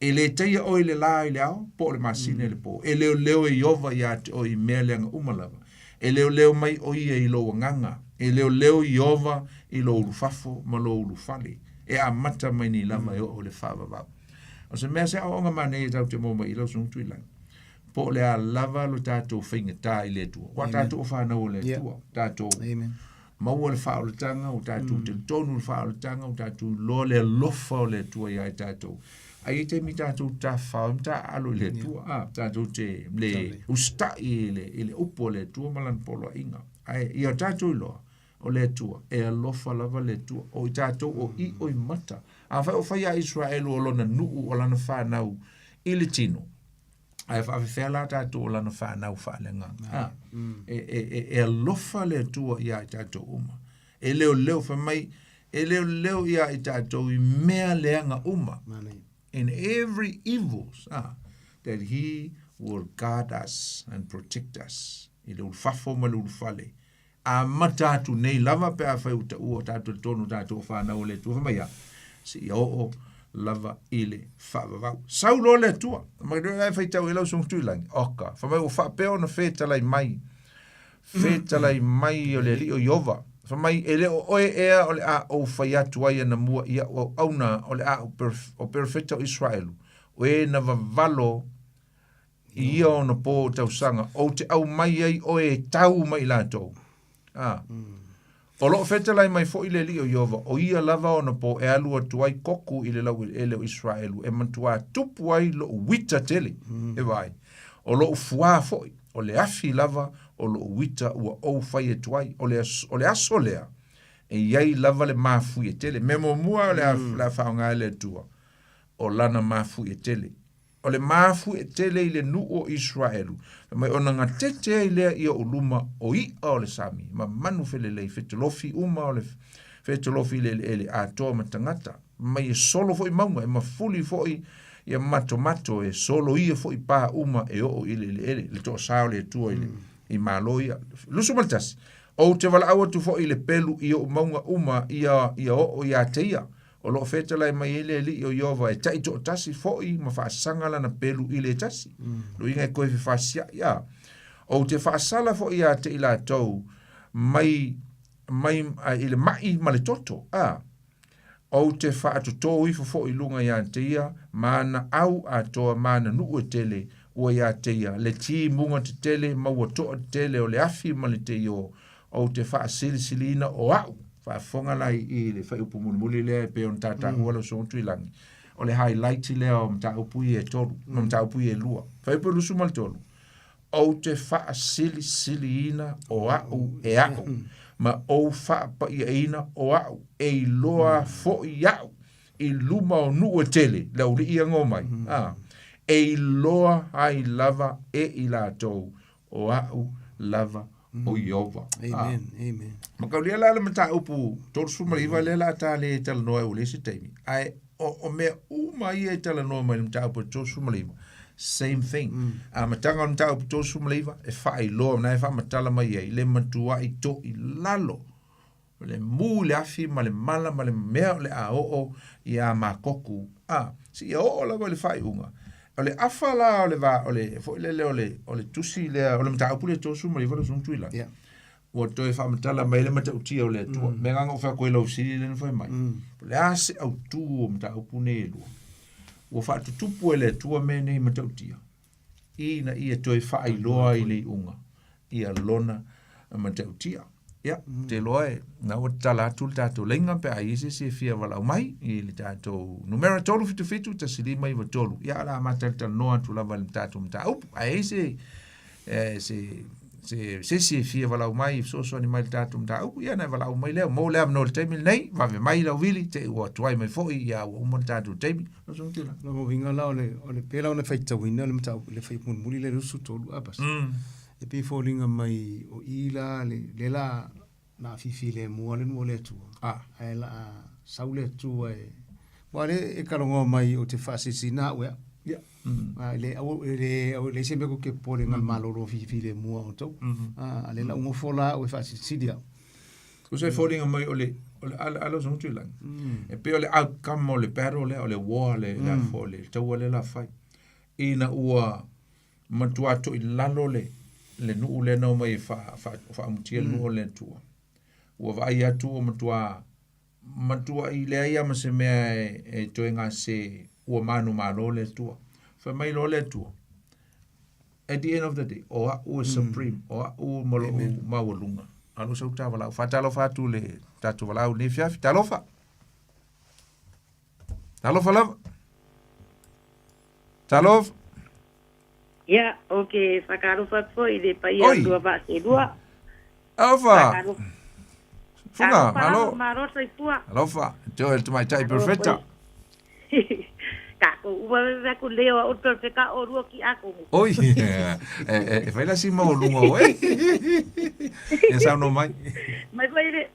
E lē taia ʻoe i le lā i le ao, po o le masina i le pō. E leoleo e Ieova iā te ʻoe i mea leaga uma lava. E leoleo mai ʻo ia i lou agaga. E leoleo Ieova i lou ulufafo ma lou ulufale. E amata mai nei lava e oo i le faavavau. O se mea se aoaoga manaia e tatou te maua mai i lau Susuga Tuilagi, po o le a lava lo tatou faigata i le Atua. Ua tatou o fanau o le Atua. Tatou maua le faaolataga, ua tatou talitonu i le faaolataga, ua tatou iloa le alofa o le Atua iā i tatou. Ae i ai taimi tatou tafafao ai ma taaalo i le Atua, a, tatou te le usitai i le, i le upu a le Atua ma lana poloaiga. Ae ia tatou iloa, o le Atua, e alofa lava le Atua, o i tatou o ʻiʻo i mata. Afai o fai iā Iseraelu o lona nuu, o lana fanau i le tino, Ae faafefea la tatou o lana fanau faaleagaga. A, e, e, e, e alofa le Atua iā i tatou uma. E leoleo fai mai, e leoleo iā i tatou i mea leaga uma. In every evils, ah, that he will guard us and protect us. I le ulufafo ma le ulufale. Amata atu nei lava pe afai ua taua tatou i totonu o tatou fanau o le Atua, fai mai a, seia oo lava i le faavavau. Sau loa le Atua, mai loa e faitau ai lau Susuga Tuilagi, oka, fai mai ua faapea ona fetalai mai, fetalai mai o le Alii o Ieova, fai mai, e le o oe ea o le a ou fai atu ai anamua i a'u auauna o le a o perofeta o Iseraelu, o e na vavalo I ia ona pō tausaga, ou te aumai ai oe e tau mai i latou. A. O loo fetalai mai foi le Alii o Ieova, o ia lava ona pō e alu atu ai koku i le laueleele o Iseraelu e matuā tupu ai loʻu uita tele, e vaai, o loʻu fuā foi, o le afi lava o loʻu uita ua ou fai atu ai, o le, o le aso lea e i ai lava le mafuie tele. Mea muamua o le a, le a faaaoga ai le Atua, o lana mafuie tele. O le mafuie tele i le nuu o Iseraelu, fai mai ona gatete ai lea i oʻu luma o iʻa o le sami, ma manu felelei, fetolofi uma o le fetolofi i le eleele atoa ma tagata, mai e solo foi mauga, e mafuli foi ia matomato, e soloia foi pā uma e oo i le eleele, le toasā o le Atua i le i malo ia. 21, Ou te valaau atu foi i le pelu i oʻu mauga uma ia ia oo iā te ia, O lo o fetalai mai ai le Alii o Ieova e taitoatasi foi ma faasaga lana pelu i le tasi. Luiga e koe fefasiaʻi a. Ou te faasala foi iā te i latou mai mai i le maʻi ma le toto a. Ou te faatotō ifo foi i luga iā te ia ma ana au atoa ma ana nuu e tele ua iā te ia le timuga tetele ma ua toa tetele o le afi ma le teiō Ou te faasilisiliina o a'u faafofoga la i le fuaiupu mulimuli lea e pei ona tataua lau Susuga Tuilagi, o le highlight lea o mataupu ia e tolu, ma mataupu ia e lua. Fuaiupu e 23, Ou te faasilisiliina o a'u e a'u, ma ou faapaiaina o a'u e iloa foi a'u i luma o nuu e tele, le auli'i ia ngo mai, a. E iloa ai lava e i latou o a'u lava o Ieova. Amen, amen. Mataulia la le mataupu 39 lea la ta le talanoa ai ua leai se taimi. Ae o, o mea uma ia e talanoa mai le mataupu 39, same thing. Amataga o le mataupu 39 e faailoa na e faamatala mai ai le matuai toilalo o le mu i le afi ma le mala ma le mea o le a oo iā Makoku, a, seia oo lava i le faaiuga. O le afa la o le va, o le, foi lele o le, o le tusi lea, o le mataupu lea 39 lau Susuga Tuilagi, Yeah. ua toe faamatala mai ai le matautia o le Atua. Mm. Mea agaga o fai atu ai lau fesili lea na fai mai. O le a se autū o mataupu nei e lua? Ua faatutupu e le Atua mea nei matautia, ina ia toe faailoa i le iuga ia lona matautia. Ia, mm. te loa e, na ua tatala atu le tatou laina pe a i ai se isi e fia valaau mai i le tatou numera 377 1593. Ia, o le a matalitalanoa atu lava i le tatou mataupu. Ae ai se, eh, se, se, se isi e fia valaau mai e fesoasoani mai i le tatou mataupu, ia ona e valaau mai lea. Mo le avanoa i le taimi lenei, vave mai lau vili, te i ua tuai mai foi, ia ua uma le tatou taimi. Lau Susuga Tila. Lona uiga la o le, o le pei la ona faitauina le mataupu, le fuaiupu mulimuli lea 23 a pasi. E pei e foliga mai o i la le, le la la fifilemu le nuu o le Atua. Ah. Ae la sau le Atua e Aua lea e kalogoa mai o te faasilasila au e au. Yeah. A le au le au le se mea ko ke pole ngal malolo fifilemu au tau. A le la ungofo la au e faasilasili au. O se foliga mai o le o le ala ala o se Tuilagi. E pei o le outcome o le battle lea o le war le la fo le taua lea la fai. Ina ua matua toilalo le le nuu lea na omai e fa fa faamutia le nuu o le Atua. Ua vaai atu ua matua matuai leai lava ma se mea e, e toe gase ua manumalo le Atua. Fai mai loa le Atua, at the end of the day, o a'u e supreme, o a'u ma lo'u maualuga. Alo sau ta valaau. Faatalofa atu i le tatou valaau i lenei afiafi. Talofa! Talofa lava! Talofa! Ia, o ke whakaalofa atu foi i le paia Oi! o Tua Vaaselua. Alofa! Whakaalofa. Funga, Talofa malo! lava, malo soifua. Alofa, te oe le tamaitai Malo perfecta. foi. Kākou uma me aku leo a o perfecta o rua ki akongo. Oi, e, e, e fai la si maualuga oe. Ia saunoa mai. Mai foi le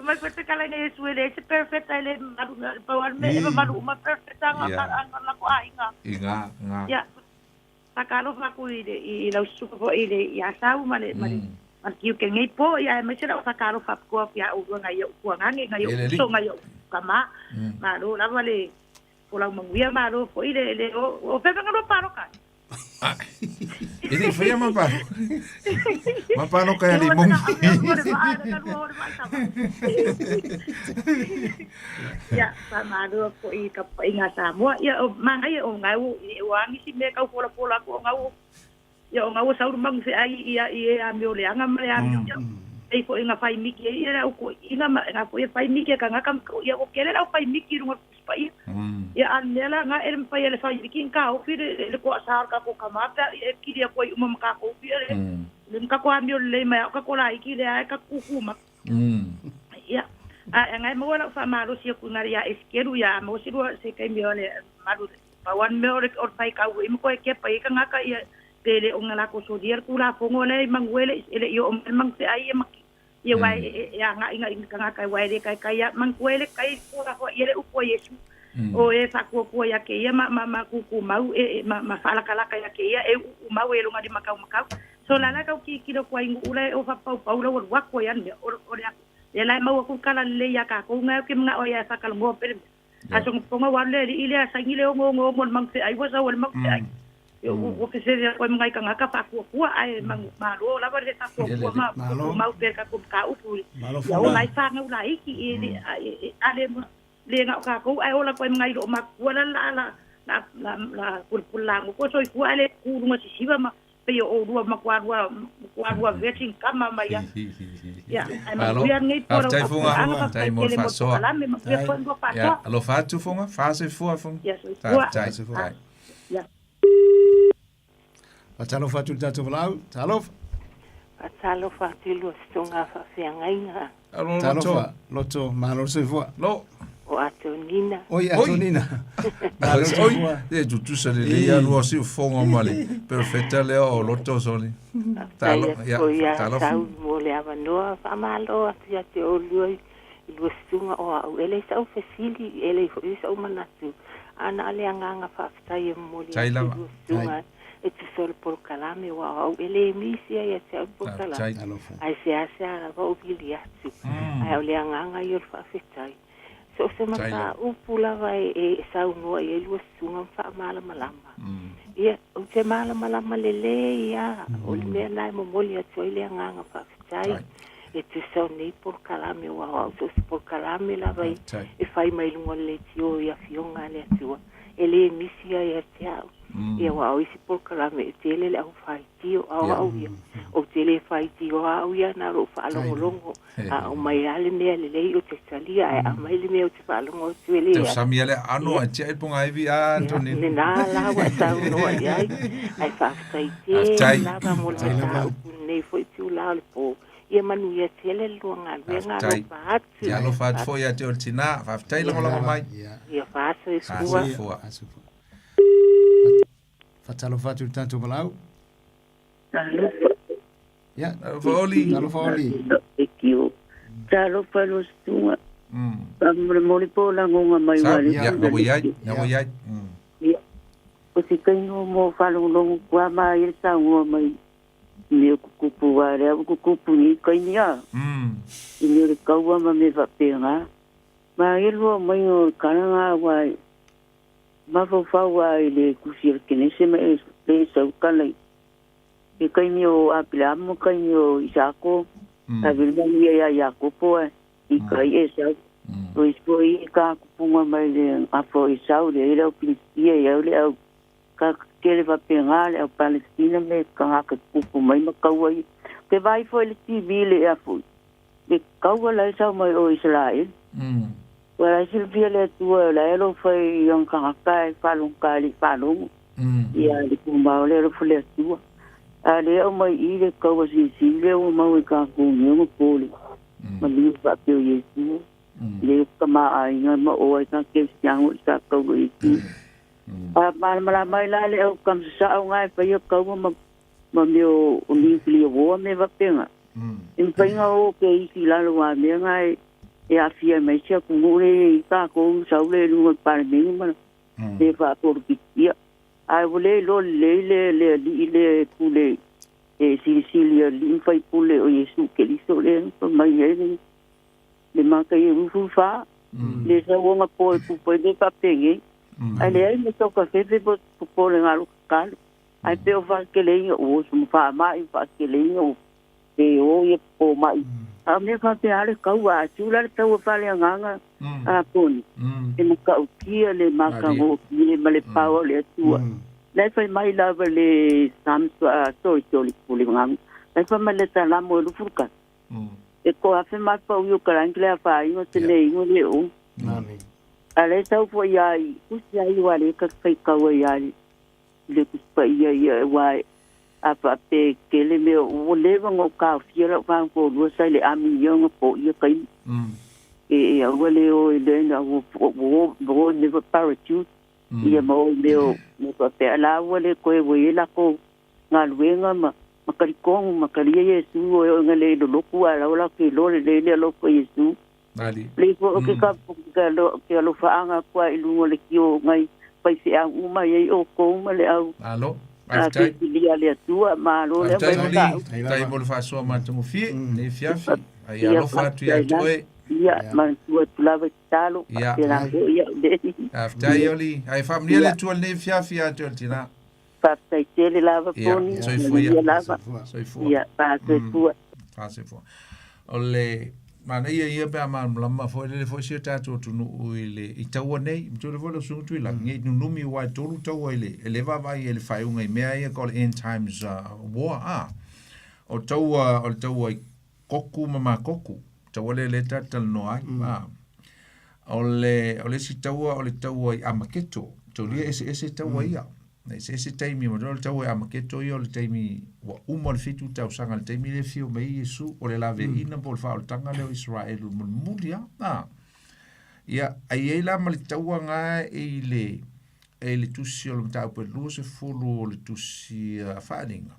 mai foi te kala nei su ele se perfecta ele maru pau al me e maru uma perfecta nga Ia. ka nga la ko ainga. I ngā, ngā. Ia whakaalofa aku i le i lau susuga foi i le i a Sau ma le ma le ma le kiuke nei po ia aemaise lau whakaalofa kua ki a ʻolua ngai o'u kuagange ngai o'u Ele uso li. ngai o'u kamā malo lava le folau manuia malo foi le le o o fefega lua paloka ai. Ah, e le i whaia ma palo. Ma palo kai E ali ua mongi. tanga ame o lua le vaa le kalua o le vaa i tama. Ia, faamalo foi i tapuaiga a Samoa. Ia, o manaia o gau i ua angisi mea tau polapola atu o gau ia o gau sau le manu feai ia i e amio leaga ma le amio ia. Pei foi na fai miki ai ia le au toeaina ma na foi e fai miki e kanaka ma ia ua tele le au fai miki i luga o le Tusi Paia. Ia a le mea la na e le mafai e le fai miki na taofi le le toasa o le tatou tama pe a ia e kili atu ai uma ma tatou ia le le na tatou amio lelei mai a o tatou laiti lea e tatou tutu mai. Ia a e na e maua lau faamalosi atu i na ia Esekielu ia a maua se lua se taimi o le malu pau lava le mea o le o le faitau ai ma toe kepa ai tagata ia pe le o na latou solia le Tulafono lea i manu e le e le i oo mai le manu feai ia ma ia aua e e e agai i tagata aua e le taitai lava manatua e le tai le Tulafono ia le upu a Iesu o e faatuatua ia te ia ma ma ma tutumau e ma ma faalakalaka ia te ia e uu mau e lona limataumatau. So o le a la tau tilotilo atu ai i nuu la e o faapaupau lau alu atu ai lava le mea o o le lea la e maua atu le tala lelei ia tatou na e ou te manao ai lava e faatalanoa pea le mea. A soga fofoga ua alu le alii lea saini le 6 6 6 le manu feai ua sau e le manu feai. Ia ua fefefe atu ai ma nai tagata faatuatua ae manu malo lava le faatuatua ma tumau pea le tatou mataupu ia ola ai fanau laiti e le a le le na o tatou ae ola atu ai ma nai loomatutua la la la la la pulapula lagoto soifua ae le tu i luga sisiva ma pei o ʻolua matua lua matua lua virgin kama mai ia. Ia, ae Malo. manuia lenei po lau Faafetai Fuga. faafofogaaga, Faafetai faafetai mo le tele mo le faasoa. polokalame, manuia foi lua Ia, faasoa. alofa atu Fuga, faasoifua Fuga. Ia, soifua. Faafetai. Faasoifua. Faafetai. Ia. Faatalofa atu i le tatou valaau. Talofa. Faatalofa atu i lua susuga faafeagaiga. Alo Loto. Talofa, Loto, malo le soifua. Lo. O O Atonina. Oi, Atonina. Oi, e tutusa lelei a lua siufofoga ma le perofeta lea o Loto soli. Faafetai atu foi ia Sau mo le avanoa. Faamalo atu ia te oulua i lua susuga o au. E leai sa'u fesili, e leai foi sa'u manatu, a na o le agaga faafetai e momoli atu i lua susuga e tusa o le polokalame, aua o au e le misi ai ia te au le polokalame, ae seasea lava ou vili atu. Ae o le agaga ia o le faafetai. So o se mataupu lava e saunoa i ai lua susuga ma faamalamalama. Ia, ou te malamalama lelei lava, o le mea lena e momoli atu ai le agaga faafetai e tusa o nei polokalame, aua o au so o se polokalame lava e fai mai luga o le leitio i Afioga a le Atua, e le misi ai ia te au. Ia, aua o isi polokalame e tele le au faitio, a o au ia, ou te le faitio lava au ia, na o lou faalogologo. A aumai lava le mea lelei ou te talia, ae aumai le mea ou te faalogo atu e leai. Tausami le aano ae tiai pogaivi a Tony. Lena la ua e saunoa i ai, ae faafetai tele lava mo le mataupu lenei foi itula o le po. Ia manuia tele le lua galuega, alofa atu. Ia alofa atu foi ia te oe le tina. Faafetai lagolago mai. Ia faasoifua. Faatalofa atu i le tatou valaau. Talofa. Ia. Talofa Oli. Talofa Oli. Thank you. Talofa lo sutunga. Faamolemole po o lagoga mai Sa, ia, na ua iai, na ua iai. Ia. O se taimi mo faalogologo kua ma ai le saunoa mai i mea o kukupu aua lea ua kukupu nei taimi a. I mea o le kaua ma mea faapena. Ma ai lua maiga o le kalaga aua e mafaufau lava i le tusi a le Kenese ma e le sau kala i le taimi o Aperaamo ma taimi o Isako, ave le manuia ia Iakopo ae i kai Esau. O isi foi i ka kupunga mai le afa o Esau le ai le au Pilistia i au le au ka kele faapena le au Palestina me tagata tupu mai ma kaua ia. Ke vaai foi i le TV le ea foi, le kaua la e sau mai o Isaraelu. Ua la e silafia le Atua o la e alofa i ona tagata e faalogogata i le faalogo. Ia le tumau le alofa le Atua. A lea aumai i le kaua silisili lea ua maua i tatou nei ona po le maliu faapea o Iesu. Le tamaaiga ma oa i ka kerisiano i sa kaua Iesu. A malamalama ai la le au kamasasao nga e faia kaua ma ma mea o nuclear war me faapena. E mafai ona o ke isi i lalo a mea nga e aafia ai mai si atunuu lea i tatou sau lea i luga o le Palemene ma le faapolokikia. Ae ua le iloa lelei le le alii lea e pule e silisili alii ma faipule o Iesu Keriso lea na fai mai ai le le Mataio 24. Le sau ona po e pupu ai le faapenei. Ae leai ma toka fefe po popolega a lou tatalo. Ae pei o faakeleina ua oso ma faamai ma faakeleina ua pe o ia po mai. A o mea faapea le kaua, a tu la le taua faaleagaga a Poni, e matautia le matagofie ma le power o le Atua. La e fai mai lava le Psalms, sorry, sorry, pule magaga. La e fai mai le Salamo e 21. E ko afe mai pau i o ka langi le afainga o te le ingo le o. A le sau foi ai, kusi ai wa le ka fai kaua i ai. Le Tusi Paia ia aua a faapea e tele mea ua leva ona ou taofia lau vaega toalua sa i le ami ia ona po ia taimi. E aua le o i le na ua o i mea parachute ia ma o i mea o mea faapea a la ua le toe ua i ai latou galuega ma ma talitonu ma talia Iesu o e oe le lolotu a la ua latou iloa lelei le alofa o Iesu. Le foi o ke ka ke alofaaga atu a i luga o le tio ngai faifeau uma i ai outou ma le au. Malo. A Faafetai. filifilia le Atua, malo lea Faafetai mai Oli. mataupu. Faafetai mo le faasoa matagofie lenei afiafi. Ai Ia, alofa atu ia faafetai te lava. oe. Ia, manatua atu lava i tatalo, Ia. faapena foi ia'u nei. Faafetai Oli. Ae faamanuia le Ia. Atua i lenei afiafi ia te oe le tina. Faafetai tele lava Ia, Poni, soifua ia. manuia lava. Soifua. Ia, faasoifua. Faasoifua. O le manaia ia pe a malamalama foi lele foi si o tatou atunuu i le i taua nei. Matua le foi le susuga Tuilagi, nei nunumi aua e tolu taua i le e le vaavaai i le faaiuga i mea ia ka o le end times war a. O taua o le taua i Koku ma Makoku, taua lea lea ta talanoa ai. A. O le o le isi taua o le taua i Amaketo. Taulia eseese taua ia. Eseese taimi, ma o le taua i Amaketo ia o le taimi ua uma le 7 tausaga le taimi lea e afio mai ai Iesu, o le laveaiina po o le faaolataga lea o Isaraelu mulimuli lava. A. Ia, ai i ai la ma le taua ga e i le e i le tusi o le mataupu e 20 o le tusi a Faaaliga.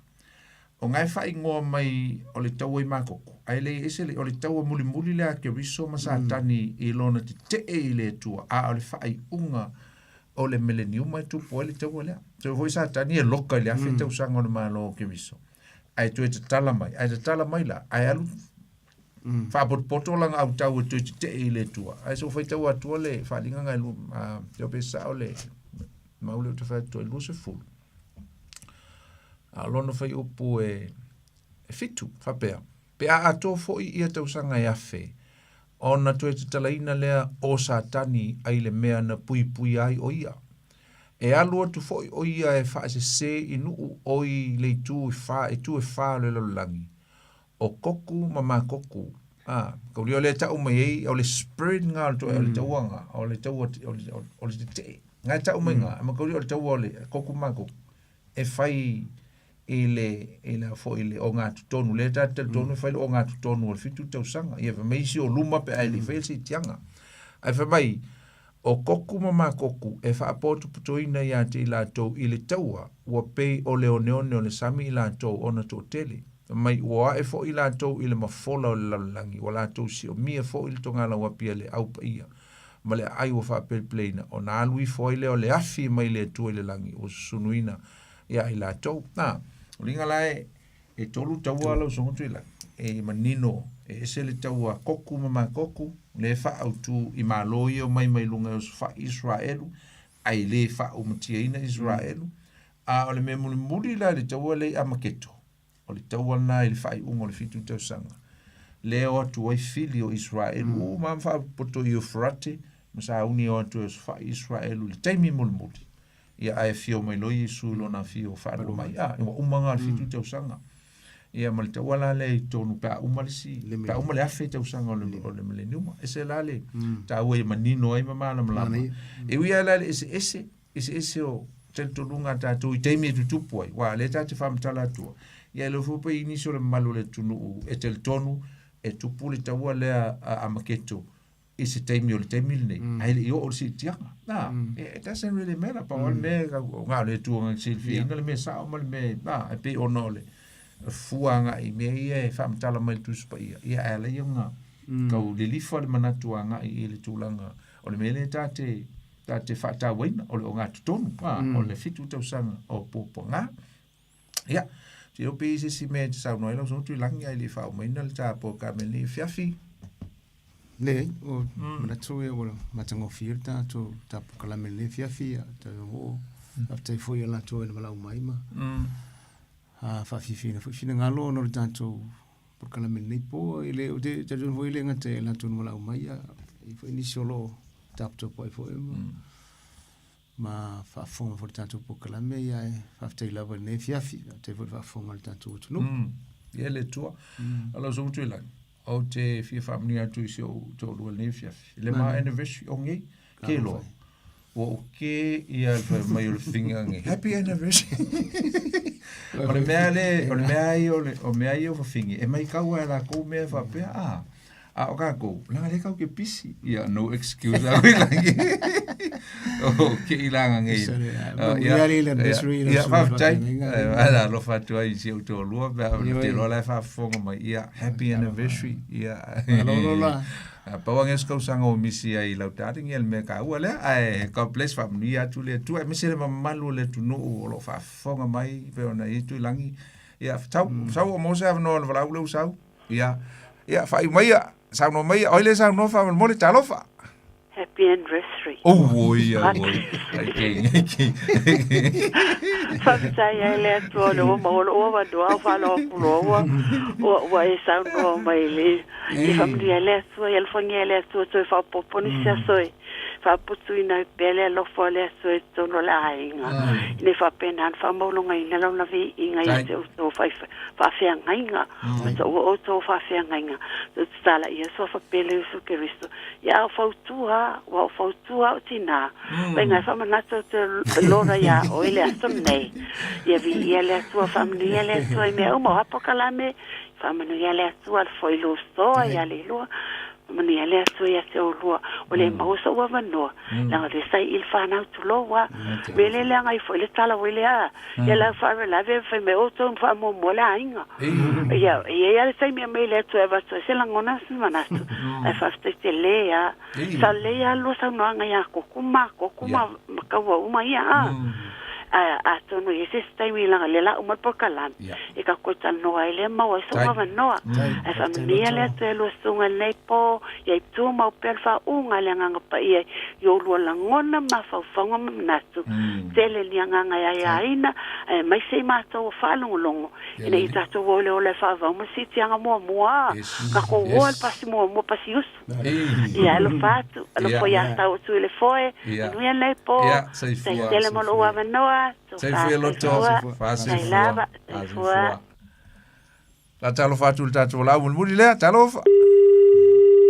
O ga e faaigoa mai o le taua i Makoku, ae le ese le, o le taua mulimuli lea a Keriso ma Satani i lona tetee i le Atua, a o le faaiuga o le meleniuma e tupu ai le taua lea. So foi Satani e loka i le afe tausaga o le Malo o Keriso, ae toe tatala mai, ae tatala mai la, ae alu faapotopoto lana autau e toe tetee i le Atua. Ae so faitau atua le faaaliga na e lu, a, te ope sao le mau le o te whai atu e 20. A o lona fuaiupu e, e fitu, faapea, Pe a atoa foi ia tausaga e afe, ona toe tatalaina lea o Satani ai le mea na puipuia ai o ia. E alu atu foi o ia e faasese i nuu o i le itu i fa, itu e fa o le lalolagi, o Koku ma Makoku, a, kaulia o lea e tau mai ai, o le spirit nga o le o le taua nga, o le taua, o le, o le tetee. Nga e tau mai nga, ma kaulia o le taua o le Koku ma Makoku, e fai i le, i le foi le ogatotonu, lea ta te talitonu e fai le ogatotonu o le fitu tausaga. Ia fai mai isi o luma pe a e le i faia le siitiaga. Ae fai mai, o Koku ma Makoku e faapotopotoina ia te i latou i le taua, ua pei o le oneone o le sami i latou ona toatele. Fai mai, ua ae foi i latou i le mafola o le lalolagi, ua latou siomia foi le togalauapi a le Au Paia ma le aai ua faapelepeleina, ona alu ifo ai lea o le afi mai le Atua i le lagi, ua susunuina ia i latou. Na, o liga la e, e tolu taua lau soga Tuilagi, e manino, e ese le taua Koku ma Makoku, le faaautu i malo ia o mai mai luga e osofai Israelu, ai le faaumatiaina Israelu, a o le mea mulimuli la i le taua lea i Amaketo, O le taua lena i le faaiuga o le fitu tausaga, lea o atu ai fili o Israelu uma ma faapoto i Eufrate ma sauni o atu e osofai Israelu i le taimi mulimuli. Ia ae afio mai loa Iesu i lona afio faalua mai, a, ua uma nga le fitu tausaga. Ia ma le taua la lea i totonu pe a uma le isi, pe a uma le afe tausaga o le, o le mileniuma. Ese la le taua ia manino ai ma malamalama. E ui lava la i le eseese, eseese o talitonuga a tatou i taimi e tutupu ai, aua o lea ta te faamatala atua, ia e le foi pe i nisi o le mamalu o le atunuu e talitonu e tupu le taua lea a Amaketo i se taimi o le taimi lenei, ae le i oo le siitiaga. Na, it doesn't really matter, pau lava le mea, o ngā o le Atua na silifiaina le mea sao ma le mea, na, e pei ona o le fua agai i mea ia e faamatala mai le Tusi Paia, ia ae ala ia ona tau lilifa le manatu agai i le tulaga o le mea lea ta te ta te faatauaina o le ogatotonu, a, o le fitu tausaga o puapuaga. Ia, te iloa pe i se isi mea e te saunoa ai lau Susuga Tuilagi ae le i faaumaina le ta polokalame i lenei afiafi. Leai, o manatu ia ua matagofie le tatou ta polokalame i lenei afiafi, ia, tatou oo. Faafetai foi ia latou e na valaau mai ma faafiafiaina foi finagalo ona o le tatou polokalame i lenei po. E le, ou te talitonu foi e le gata ia latou na valaau mai, a i ai foi nisi o lo o taputapuai foi ma, ma faafofoga foi i le tatou polokalame, ia e faafetai lava i lenei afiafi, faafetai foi i le faafofoga a le tatou atunuu. Ia le Atua. Lau Susuga Tuilagi, ou te fia faamanuia atu i si ou toalua i lenei afiafi. Le ma anniversary o nei, ke loa. Ua ou ke ia le fai mai o le figa nei. Happy anniversary. O le mea le, o le mea ia o le, o mea ia o fafine, e mai kau ai lakou mea faapea, a, a o kākou, leaga lea kau ke pisi. Ia, no excuse a ui langi. O ke i langa nei. Ia, ia, faafetai. Ala alofa atu ai i si ou toalua, pe a te loa la e faafofoga mai. Ia, happy anniversary. Ia. Malolo la. A pau ange se tausaga ua misi ai i lau darling, ia le mea taua lea. Ae God bless, faamanuia atu le Atua, aemaise le mamalu o le atunuu o lo o faafofoga mai pei ona i ai Tuilagi. Ia, sau, sau o maua se avanoa o le valaau lea ua sau. Ia, ia, faaiu maia, saunoa maia, o ai lea e saunoa faamolemole, talofa. Happy anniversary. Oi, oi, ai ke, ke. Faafetai ai le Atua o lea ua maua lou avanoa o faalogo atu loa ua, ua, ua e saunoa mai le, i faamanuia ai le Atua, ia alofagia e le Atua toe faaopoopo nisi aso e faaputuina ai pea le alofa o le Atua i totonu o le aiga, ina ia faapena ona faamaualalogaina lona viiga ia te outou faafeagaiga, o ua outou faafeagaiga, tou tatala ia suafa pele o Iesu Keriso. Ia o fautua, ua o fautua o tinā. Wai ngai whamanatu atu e Lora ia oe le aso nei. Ia viia le Atua, faamanuia le Atua i mea uma o apokalame, faamanuia le Atua le foi lo soa ia le lua. Manuia le Atua ia te oulua, ua le maua so'u avanoa, leaga o lea sa i i le fanau, tulou a. Mea lea leaga ai foi le tala ua i le a, ia lau faalavelave fai mai outou ma faamuamua le aiga. Ia, e i ai lava le taimi e aumai e le Atua e avatu ai se lagona ma se manatu, ae faafetai tele lava. Sa lelei lava lua saunoaga ia Koko ma Koko ma ma kaua uma ia a. Ae atonu e i ai se isi taimi leaga o lea o le a uma le polokalame e tatou toe talanoa ai lea ma maua ai sou avanoa. Ae faamanuia le Atua i lua susuga i lenei po, ia i tumau pea le faauuga a le Agaga Paia i o lua lagona, mafaufauga ma manatu. Tele ni agaga e aiaina, aemaise i matou ua faalogologo, ina ia tatou o i le ola e faavau ma le siitiaga muamua. Tatou o i le pasi muamua, pasi usu. Ia alofa atu, alofa ia tau atu i le foe, manuia lenei po, faafetai tele mo lou avanoa, tofa soifua, faafetai lava, soifua. La talofa atu le tatou lau mulimuli lea, talofa.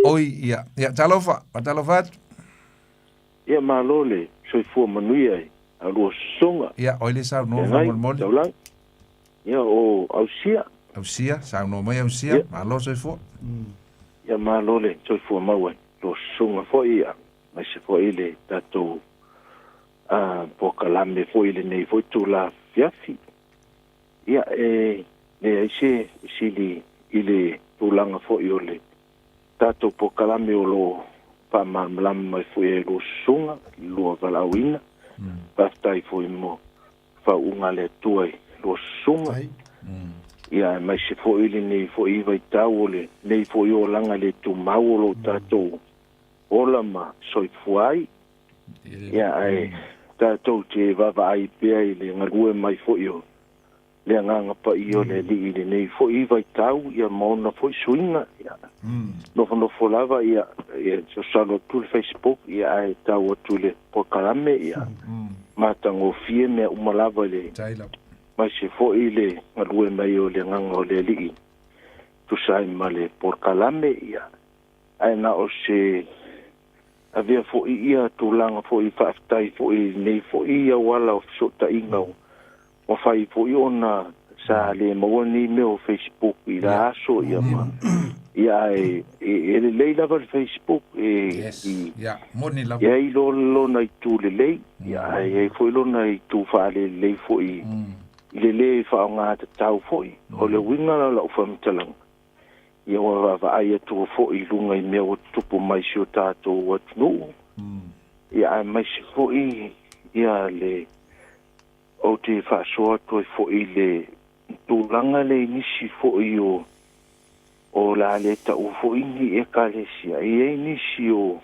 Oi, ia, ia, talofa, talofa atu. Ia malo le soifua manuia i a lua susuga. Ia, oi le saunoa faamolemole. Ia, o Ausia. Ausia, saunoa mai Ausia, ia. Malo soifua. Ia malo le soifua maua i lua susuga foi, ia, aemaise foi le tatou polokalame foi i lenei foi itula afiafi. Ia, e leai se fesili i le tulaga foi o le tatou polokalame o lo o faamalamalama mai foi e lua susuga, le lua valaauina. Faafetai foi mo faauuga a le Atua i lua susuga. Ia, aemaise foi lenei foi vaitau o lenei foi olaga le tumau o lo o tatou ola ma soifua ai. Ia, ae tatou te vaavaai pea i le galue mai foi o le Agaga Paia o le Alii i lenei foi vaitau, ia ma ona foi suiga. Ia, nofonofo lava, ia, ia sosalo atu le Facebook, ia, ae tau atu i le polokalame, ia, matagofie mea uma lava i le, aemaise foi le galue mai o le Agaga o le Alii tusa ai ma le polokalame, ia, ae na o se avea foi ia tulaga foi faafetai foi i lenei foi auala o fesootaiga ua fai foi ona sa le maua nei mea o Facebook i la aso ia ma ia ae e lelei lava le Facebook e i moni lava e ai lona itu lelei ia ae i ai foi lona itu faalelelei foi i le lē faaaoga tatau foi. O le uiga la o lau faamatalaga ia ua vaavaai atu foi i luga i mea ua tutupu mai i si o tatou atunuu ia aemaise foi ia le Ou te faasoa atu ai foi i le tulaga lea i nisi foi o o le a le taua foi ni Ekalesia. E i ai nisi o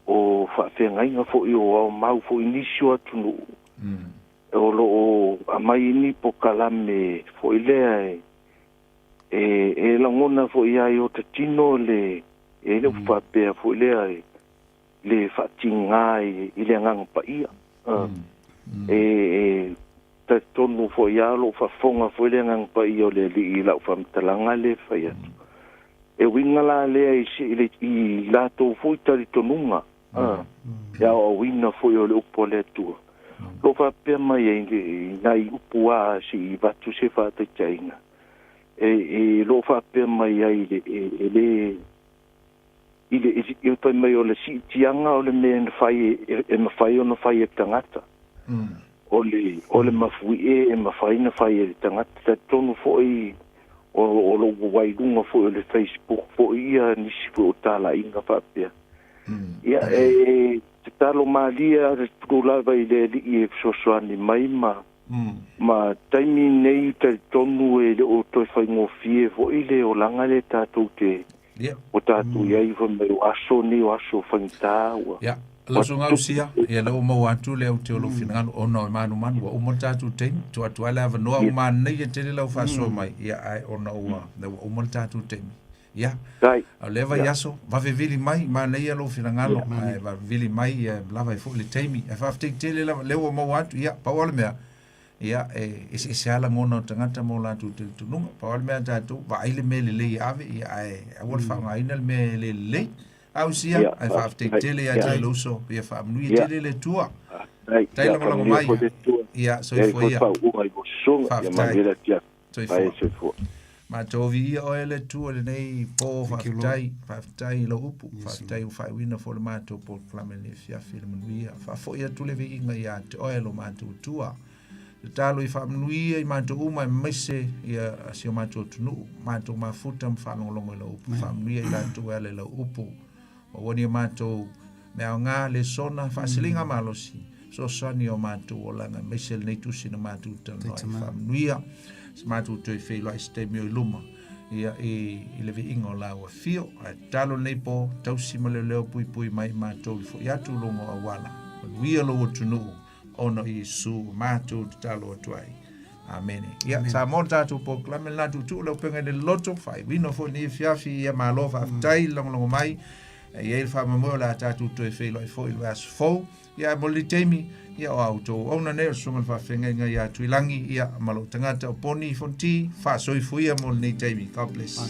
o faafeagaiga foi o aomau foi i nisi o atunuu o lo o aumai ni polokalame foi lea e e lagona foi ai o ta tino le e le o faapea foi lea e le faatiga i le Agaga Paia. E talitonu foi lava o lo o faafofoga foi le Agaga Paia o le Alii i lau faamatalaga lea e fai atu. E uiga la lea i latou foi talitonuga, e aoaoina foi o le upu a le Atua. O lo o faapea mai ai i nai upu lava se i avatu se faataitaiga, e lo o faapea mai ai e le i le i fai mai o le siitiaga o le mea na fai e mafai ona fai e le tagata. O le o le mafuie e mafai ona fai e le tagata. Talitonu foi o o lo o ua i luga foi o le Facebook foi ia nisi foi o talaiga faapea. Ia e tatalo malie atu lava i le Alii e fesoasoani mai ma ma taimi nei talitonu e le o toe faigofie foi le olaga lea tatou te ua tatou i ai fai mai o aso nei o aso faigata ua Ia, lau susuga Ausia, ia lea ua maua atu le aute o lou finagalo ona o e manumanu ua uma le tatou taimi, tuu atu lava le avanoa ua manaia tele lau faasoa mai, ia ae ona ua uma le tatou taimi. Ia, o lea vaiaso, vave vili mai, manaia lou finagalo, ae vave vili mai, ia lava ai foi le taimi. Ae faafetai tele lava, lea ua maua atu, ia, pau lava le mea, ia, e eseese lava lagona o tagata ma o latou talitonuga. Pau lava le mea a tatou, vaai le mea lelei e ave, ia, ae aua le faaaogaina le mea e le lelei. Ausia, ae faafetai tele ia te oe lou uso, ia faamanuia tele le Atua. Tai lagolago mai. Ia, soifua ia. Faafetai. Soifua. Matou viia oe le Atua i lenei po, faafetai, faafetai i lau upu, faafetai ua faaiuina foi le matou polokalame i lenei afiafi i le manuia. Faafoi atu le viiga ia te oe lo matou Atua. Tatalo i faamanuia i matou uma aemaise ia si o matou atunuu, matou mafuta ma faalogologo i lau upu. Faamanuia i latou e ala i lau upu. Maua ni a matou mea aoga, lesona, faasiliga malosi, fesoasoani i o matou olaga aemaise lenei tusi na matou talanoa ai. Faamanuia se matou toe feiloai se taimi o i luma ia i, i le viiga o lau afio. Ae tatalo lenei po, tausi ma leoleo puipui mai i matou i foi atu luga o auala. Manuia lou atunuu ona o Iesu matou tatalo atu ai. Amene. Ia, sa mo le tatou polokalame lena tuutuu le upega i le loto, faaiuina foi lenei afiafi, ia malo faafetai le lagolago mai. E i ai le faamoemoe o le a tatou toe feiloai foi i le vaiaso fou. Ia, ae mo lenei taimi, ia o a outou auauna nei o le Susuga i le Faafeagaiga ia Tuilagi, ia, ma lou tagata o Poni Fonti, faasoifuia mo lenei taimi. God bless.